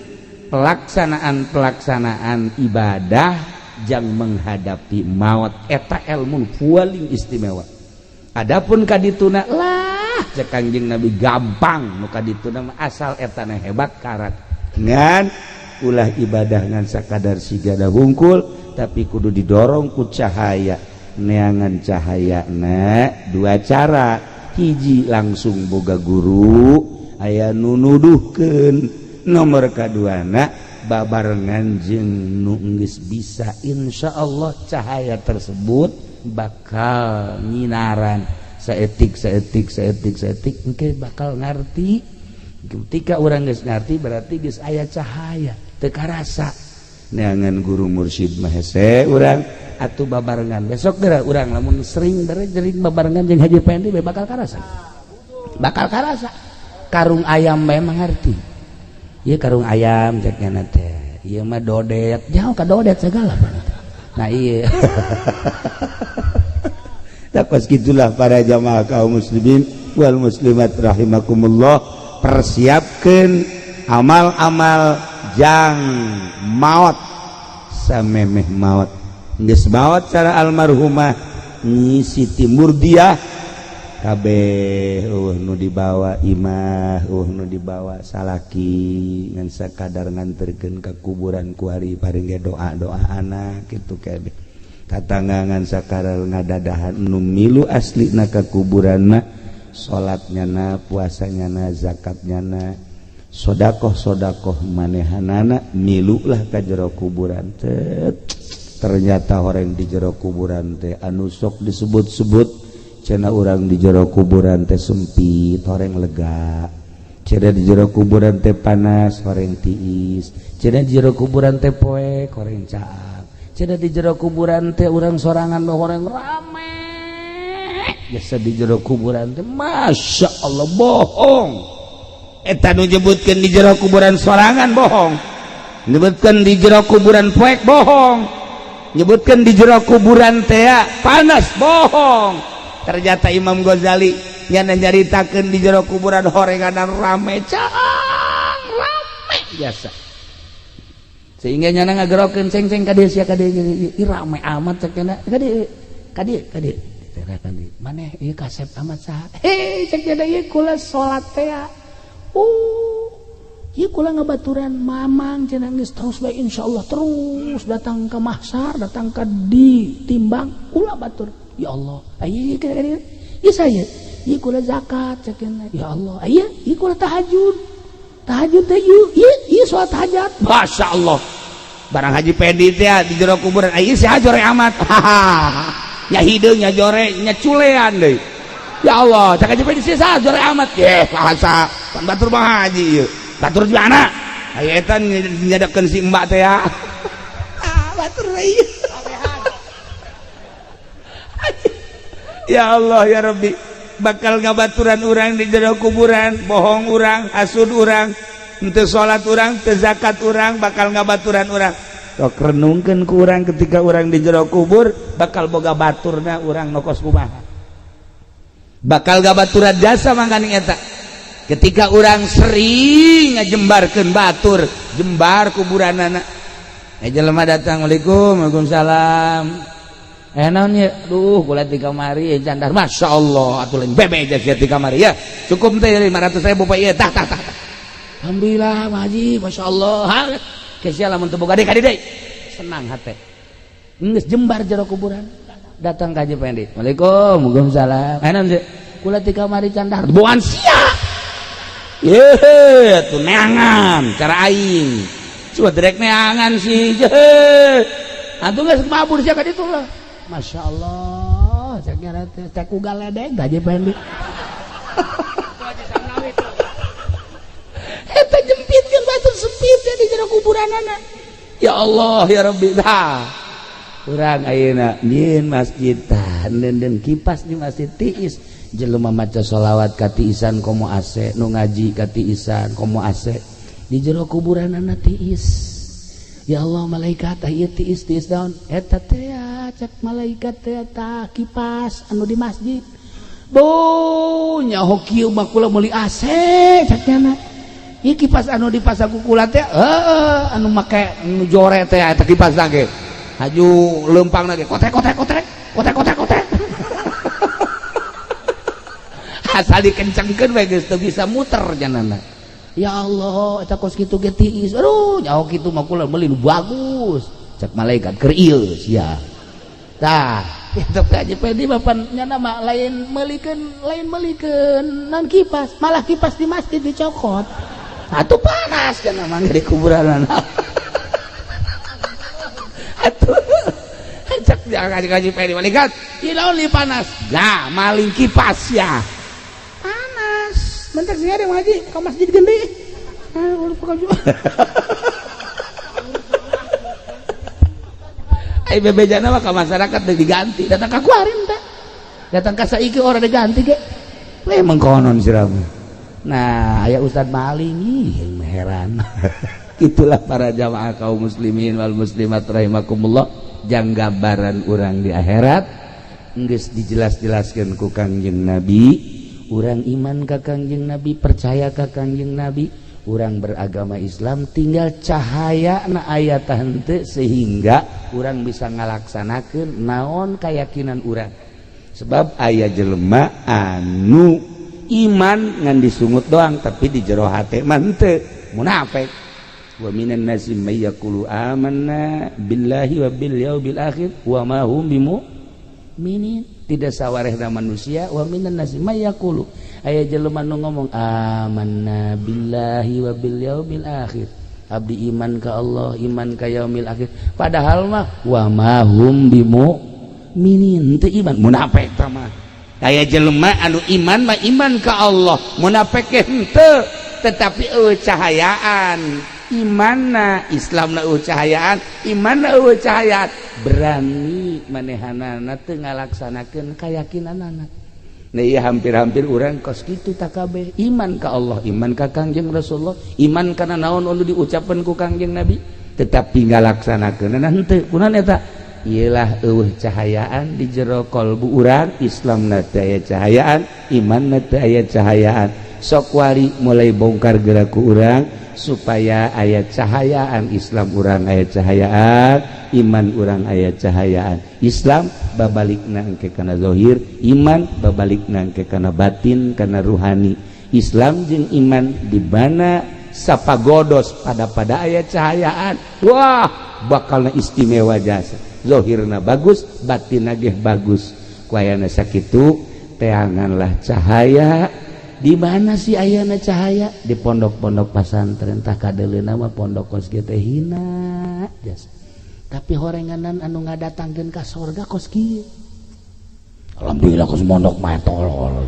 pelaksanaan-pelaksanaan ibadah jang menghadapi maut, eta ilmu paling istimewa. Adapun kadituna lah, cek Kanjeng Nabi, gampang nu kadituna mah, asal etana hebat karak. Ngan ulah ibadah ngan sakadar sigada hungkul, tapi kudu didorong ku cahaya. Neangan cahaya na dua cara: hiji, langsung boga guru, aya nu nuduhkeun; nomor kaduana, babarengan jeung nu geus bisa. Insya Allah cahaya tersebut bakal nyinaran saetik saetik saetik saetik, engke bakal ngerti. Ketika orang geus ngerti, berarti geus aya cahaya, teu karasa. Neangan guru mursyid mah hese urang. Atuh babarengan besok geura urang, lamun sering sering babarengan jeung Haji Pendi, bakal karasa, bakal karasa. Karung ayam memang ngerti. Ieu karung ayam cek nya teh, ieu mah dodet, jauh ka dodet segala. Nah, iya. Pas gitulah para jamaah kaum muslimin wal muslimat rahimakumullah, persiapkan amal-amal jang maut. Samemeh maut, geus maut cara almarhumah Nyi Siti Murdiah, kabeh eueuh nu dibawa imah, eueuh nu dibawa salaki, ngan sakadar nganterkeun ka kuburan kuari, paring ge doa-doa anak kitu kabeh. Tatangga ngan sakadar ngadadahan. Nu milu aslina ka kuburanna salatnya na, puasanya na, zakatnya na, sodakoh sodakoh manehanana, milulah ka jero kuburan. Ternyata orang di jero kuburan teh anu sok disebut-sebut cenah urang di jero kuburan teh sempit, horeng lega, cenah di jero kuburan teh panas, horeng tiis, cenah di jero kuburan teh poek, horeng caang, cenah di jero kuburan teh urang sorangan, horeng rame jasa di jero kuburan teh. Masya Allah, bohong eta nu nyebutkeun di jero kuburan sorangan. Bohong nyebutkeun di jero kuburan poek, bohong nyebutkeun di jero kuburan teh panas, bohong. Ternyata Imam Ghazali nyana nyaritakeun di jero kuburan horengan rame caang, rame biasa, sehingga nyana ngagerokeun, "Ceng, ceng, ka dieu sia, ka dieu. Ih, rame amat," cek nyana, "ka dieu, ka dieu, ka dieu." "Maneh ieu kasep amat saha?" "Hei," cek nyana, "ieu kula salat teh. Oh, ieu kula ngabaturan mamang," cenah, "geus terus bae, insyaallah terus datang ke mahsar, datang ke ditimbang kula batur. Ya Allah, ayo ieu saya, ieu kula zakat," cek. "Ya Allah, aya ieu kula tahajud." Tahajud teh ieu ieu ieu salat hajat. Masya Allah. Barang Haji Pendi teh di jero kuburan, ieu si jore amat. Nya hideung nya jore nya culean deui. Ya Allah, cak Haji Pendi sih jore amat. Ye, bahasa pan batur mah haji ieu. Batur di mana? Aya eta nyadakeun si mbak teh ya. Ah, batur ieu. Ya Allah ya Rabbi, bakal ngabaturan urang di jero kuburan, bohong urang, hasud urang, henteu salat urang, teu zakat urang, bakal ngabaturan urang. Sok renungkeun ku urang ketika urang di jero kubur, bakal boga baturna urang nokos kumaha. Bakal ngabaturan jasa mangkaning eta. Ketika urang sering ngajembarkeun batur, jembar kuburanana. Jelema datang, "Waalaikum, waalaikumsalam." Naon ya? Duh, kula di kamari candar. Masya Allah, atuh lain bebe aja sia di kamari ya. Cukup teh 500.000 Pak ieu. Tah tah tah. Alhamdulillah, Pak Haji, Masya Allah. Ha, kesia lamun teu boga deui ka deui. Senang hate. Geus jembar jero kuburan. Datang ka Haji Pendi. Waalaikum, waalaikumsalam. Naon sih? Kula di kamari candar. Bukan sia. Ye, atuh neangan cara aing. Coba direk neangan sih. Atuh geus mabur sia ka ditu lah. Masya Allah, cek nyara teh cek ugal ledeng Haji Pendi. Eta jempitkeun batu sempit ya di jero kuburanana. Ya Allah ya Rabbi. Tah. Urang ayeuna nyieun masjid tah den kipas di masjid tiis. Jelema maca sholawat ka tiisan komo AC, nu ngaji ka tiisan komo AC. Di jero kuburanana tiis. Ya Allah malaikat ieu tiis tiis daun eta teh cek malaikat teh ta kipas anu di masjid. Bu nyaho kieu mah kula meuli AC cek nya. Ieu kipas anu dipasang ku kula teh heueuh anu make nu jore teh eta kipas ge. Haju leumpangna ge kotrek kotrek kotrek kotrek kotrek kotrek. Asal dikencengkeun we geus teu bisa muter janana. Ya Allah, eta kos kitu ge tiis. Aduh, nyaho kitu mah kula meuli nu bagus. Cek malaikat keur ieu sia. Tah, itu Haji Pendi bapan nyana mah lain meulikeun non kipas, malah kipas di masjid dicokot. Atuh panas cenah mah di kuburan. Atuh cek Haji Pendi malaikat, ieu naon li panas? Nah, maling kipas ya. Panas. Bentar sih ada ngaji ke masjid gede. Ai bebejana mah ka masyarakat deui diganti, datang ka kuarin teh. Datang ka saiki ora diganti ge. Memang konon siramu. Nah, aya Ustad maling ih heran. Itulah para jamaah kaum muslimin wal muslimat rahimakumullah, jang gambaran urang di akhirat geus dijelas-jelaskeun ku Kangjeng Nabi. Urang iman ka Kangjeng Nabi, percaya ka Kangjeng Nabi, urang beragama Islam tinggal cahaya na aya henteu sehingga urang bisa ngalaksanakeun naon keyakinan urang. Sebab aya jelema anu iman ngan disungut doang tapi di jero hate mah henteu, munafik. Wa minan nasi may yaqulu amanna billahi wa bil yaumil akhir wa ma hum bimu'minin. Tidak sawarehna manusia wa minan nasi may yaqulu aya jelema nu ngomong amanna billahi wa bil yaumil akhir, abdi iman ka Allah, iman ka yaumil akhir, padahal mah wa ma hum bimu'minin, teu iman, munafik tah mah. Aya jelema anu iman mah iman ka Allah, munafik ge henteu, tetapi eueuh cahayaan imanna, Islamna eueuh cahayaan, imanna eueuh cahayaan, berani manehanana teu ngalaksanakeun kayakinanana. Nah iya hampir-hampir urang kos kitu takabeh, iman ka Allah, iman ka Kangjeng Rasulullah, iman kana naon anu diucapkeun ku Kangjeng Nabi, tetapi ngalaksanakeunana henteu. Kunaon eta? Iyalah eueuh cahayaan di jero kalbu urang, Islamna teu aya cahayaan, imanna teu aya cahayaan. Sok wari mulai bongkar gerak ku urang supaya aya cahayaan Islam urang, aya cahayaan iman urang, aya cahayaan Islam babalikna engke kana zahir, iman babalikna engke kana batin, kana ruhani. Islam jeung iman di mana sapagodos pada aya cahayaan, wah bakalna istimewa jasa, zahirna bagus, batinna ge bagus. Ku ayana sakitu teanganlah cahaya Di mana sih ayana cahaya? Di pondok-pondok pasantren. Tah, kadeleuna mah pondok kos kieu teh hina jasa, tapi horenganan anu ngadatangkeun ka sorga kos kieu. Alhamdulillah, kos mondok mah tolol.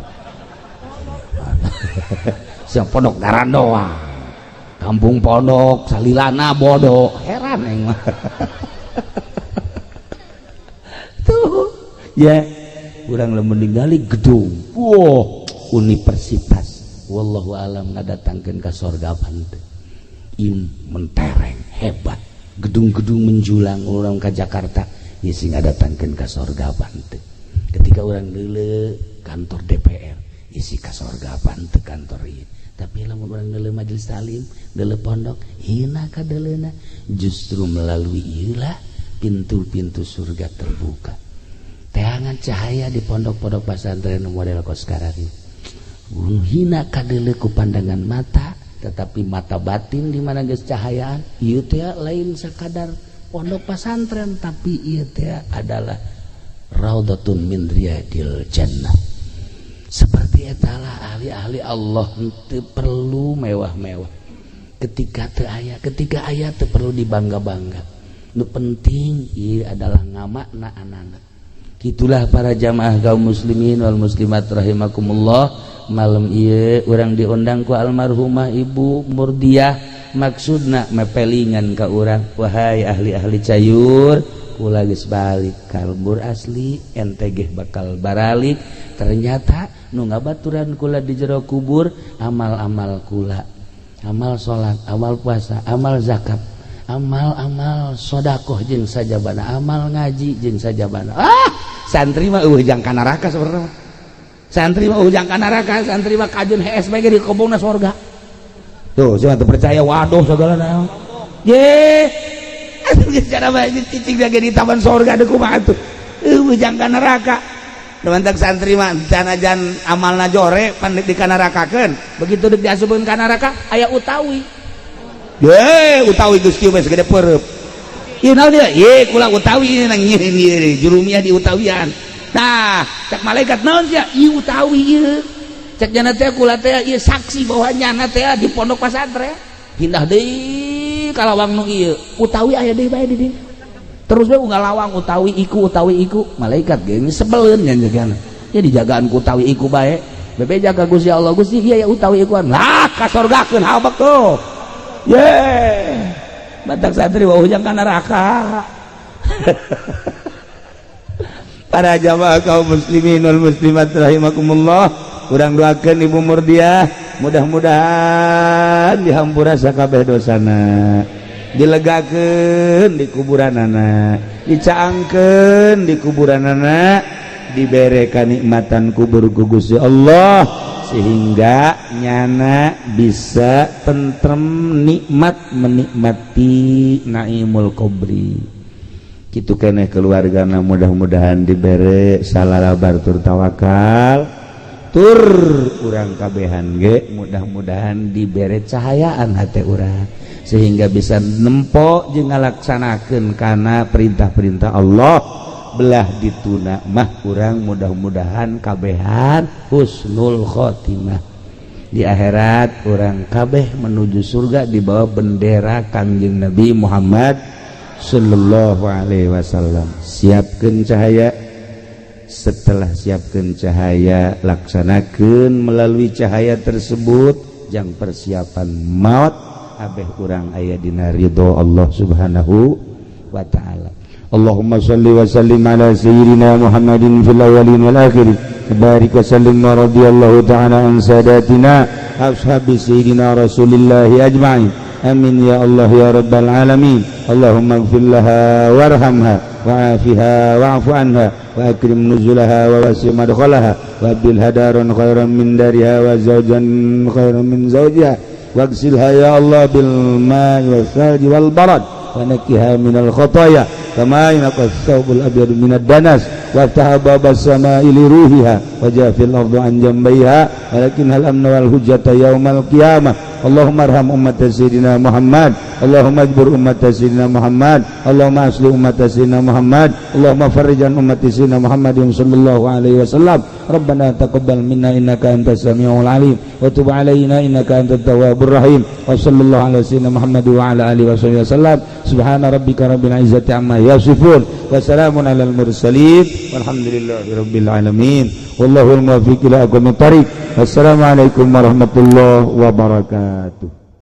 Siang pondok garandoa, kampung pondok salilana bodoh, heran aing mah. Tuh ya, urang lamun ningali gedung, wow, universitas, wallahu alam ngadatangkeun ka sorga teu. Im mentereng hebat, gedung-gedung menjulang, orang ke Jakarta ya sing ngadatangkeun ka sorga teu. Ketika orang neuleu kantor DPR, isi ka sorga teu kantor ieu? Tapi lamun urang neuleu majelis taklim, neuleu pondok, hina kadeleuna. Justru melalui ieu lah pintu-pintu surga terbuka. Teangan cahaya di pondok-pondok pesantren model kos karari, hina kadeuleu ku pandangan mata, tetapi mata batin di mana geus cahayaan. Ieu teh lain sakadar pondok pesantren, tapi ieu teh adalah raudhatun min riyadil jannah. Seperti etalah ahli-ahli Allah, teu perlu mewah-mewah ketika teu aya, ketika aya teu perlu dibangga-bangga. Nu penting ieu adalah ngamakna anak. Itulah, para jamaah kaum muslimin wal muslimat rahimakumullah, malam ieu urang diundang ku almarhumah Ibu Murdiah, maksudna mepelingan ka urang, wahai ahli-ahli Cayur, kula geus balik ka lembur asli, ente ge bakal baralik. Ternyata nu ngabaturan kula di jero kubur amal-amal kula, amal salat, amal puasa, amal zakat, amal-amal sodakoh jeung sajabana, amal ngaji jeung sajabana. Ah, santri mah euweuh jang ka neraka sebenarnya. Santri mah euweuh jang ka neraka, santri mah kajun hees bae ge dikobongna sorga. Tuh, siapa teu percaya, waduh, segala naon ye atuh geus cara bae cicing ge di taman sorga deuk, kumaha atuh? Euweuh jang ka neraka. Mantak santri mah sanajan amalna jore pan di kanarakakeun, begitu deuk diasupkeun ka neraka aya utawi. Ye, utawi geus kieu bae segede peureub. Ieu naon ieu? Ye, kula utawi nang ieu jurumiah di utawian. Nah, cek malaikat, naon sia? Ieu utawi ieu. Cek jana teh kula teh ieu saksi bahwa nyana teh di pondok pasantren. Pindah deui ka lawang nu ieu. Utawi aya deui bae di dieu. Terus bae unggal lawang utawi iku, utawi iku. Malaikat ge sebeleun nya jagana. Ya dijagaan ku utawi iku bae. Bebe jaga Gusti Allah, Gusti ieu ya utawi ikuan. Lah, ka sorgakeun habek tuh. Ye. Batak santri wah ujang ka neraka. Para jamaah kaum muslimin wal muslimat rahimakumullah, urang doakeun Ibu Murdiah mudah-mudahan dihampura sakabeh dosana, dilegakeun di kuburanana, dicaangkeun di kuburanana, dibere kanikmatan kubur ku Gusti Allah sehingga nyana bisa tentrem, nikmat menikmati naimul kubri. Kitu keneh keluargana, mudah-mudahan dibere salalabar tur tawakal, tur urang kabehan ge mudah-mudahan dibere cahayaan hati urang sehingga bisa nempo jeung ngalaksanakeun kana perintah-perintah Allah. Belah dituna mah urang mudah-mudahan kabehan husnul khotimah di akhirat, urang kabeh menuju surga di bawah bendera Kangjeng Nabi Muhammad sallallahu alaihi wasallam. Siapkan cahaya. Setelah siapkan cahaya, laksanakan melalui cahaya tersebut jang persiapan maut abeh urang aya dina ridho Allah Subhanahu wa taala. Allahumma salli wa sallim ala sayyidina Muhammadin fil awwalin wal akhirin, barik wa sallim wa radiyallahu ta'ala an sadatina ashabi sayyidina Rasulillah ajma'in. Amin ya Allah ya rabbal alamin. Allahumma ighfir laha warhamha wa'afiha wa'fu anha wa akrim nuzulaha wa wasi' madkhalaha wa abdilha daran khairan min dariha wa zawjan khairan min zawjiha, waghsilha ya Allah bil ma'i was salji wal barad, wa nakkiha minal khataya kama yunqas thawbul abyad minad danas, wa ftah babas sama'i li ruhiha wa jafil ardu an jambayha, walakin hal amna wal hujjata yaumal qiyamah. Allahumma arham ummat sayyidina Muhammad. Allahumma ijbur ummat sayyidina Muhammad. Allahumma asli ummat sayyidina Muhammad. Allahumma farrijan ummat sayyidina Muhammadin sallallahu alaihi wasallam. Rabbana taqabbal minna innaka antas samiul alim wa tub alaina innaka antat tawwabur rahim. Wa sallallahu ala sayyidina Muhammad wa ala alihi wasallam. Subhana rabbika rabbil izzati amma yasifun wa salamun alal mursalin walhamdulillahi rabbil alamin. Wallahul muwaffiq ila aqwamit thariq. Wassalamualaikum warahmatullahi wabarakatuh.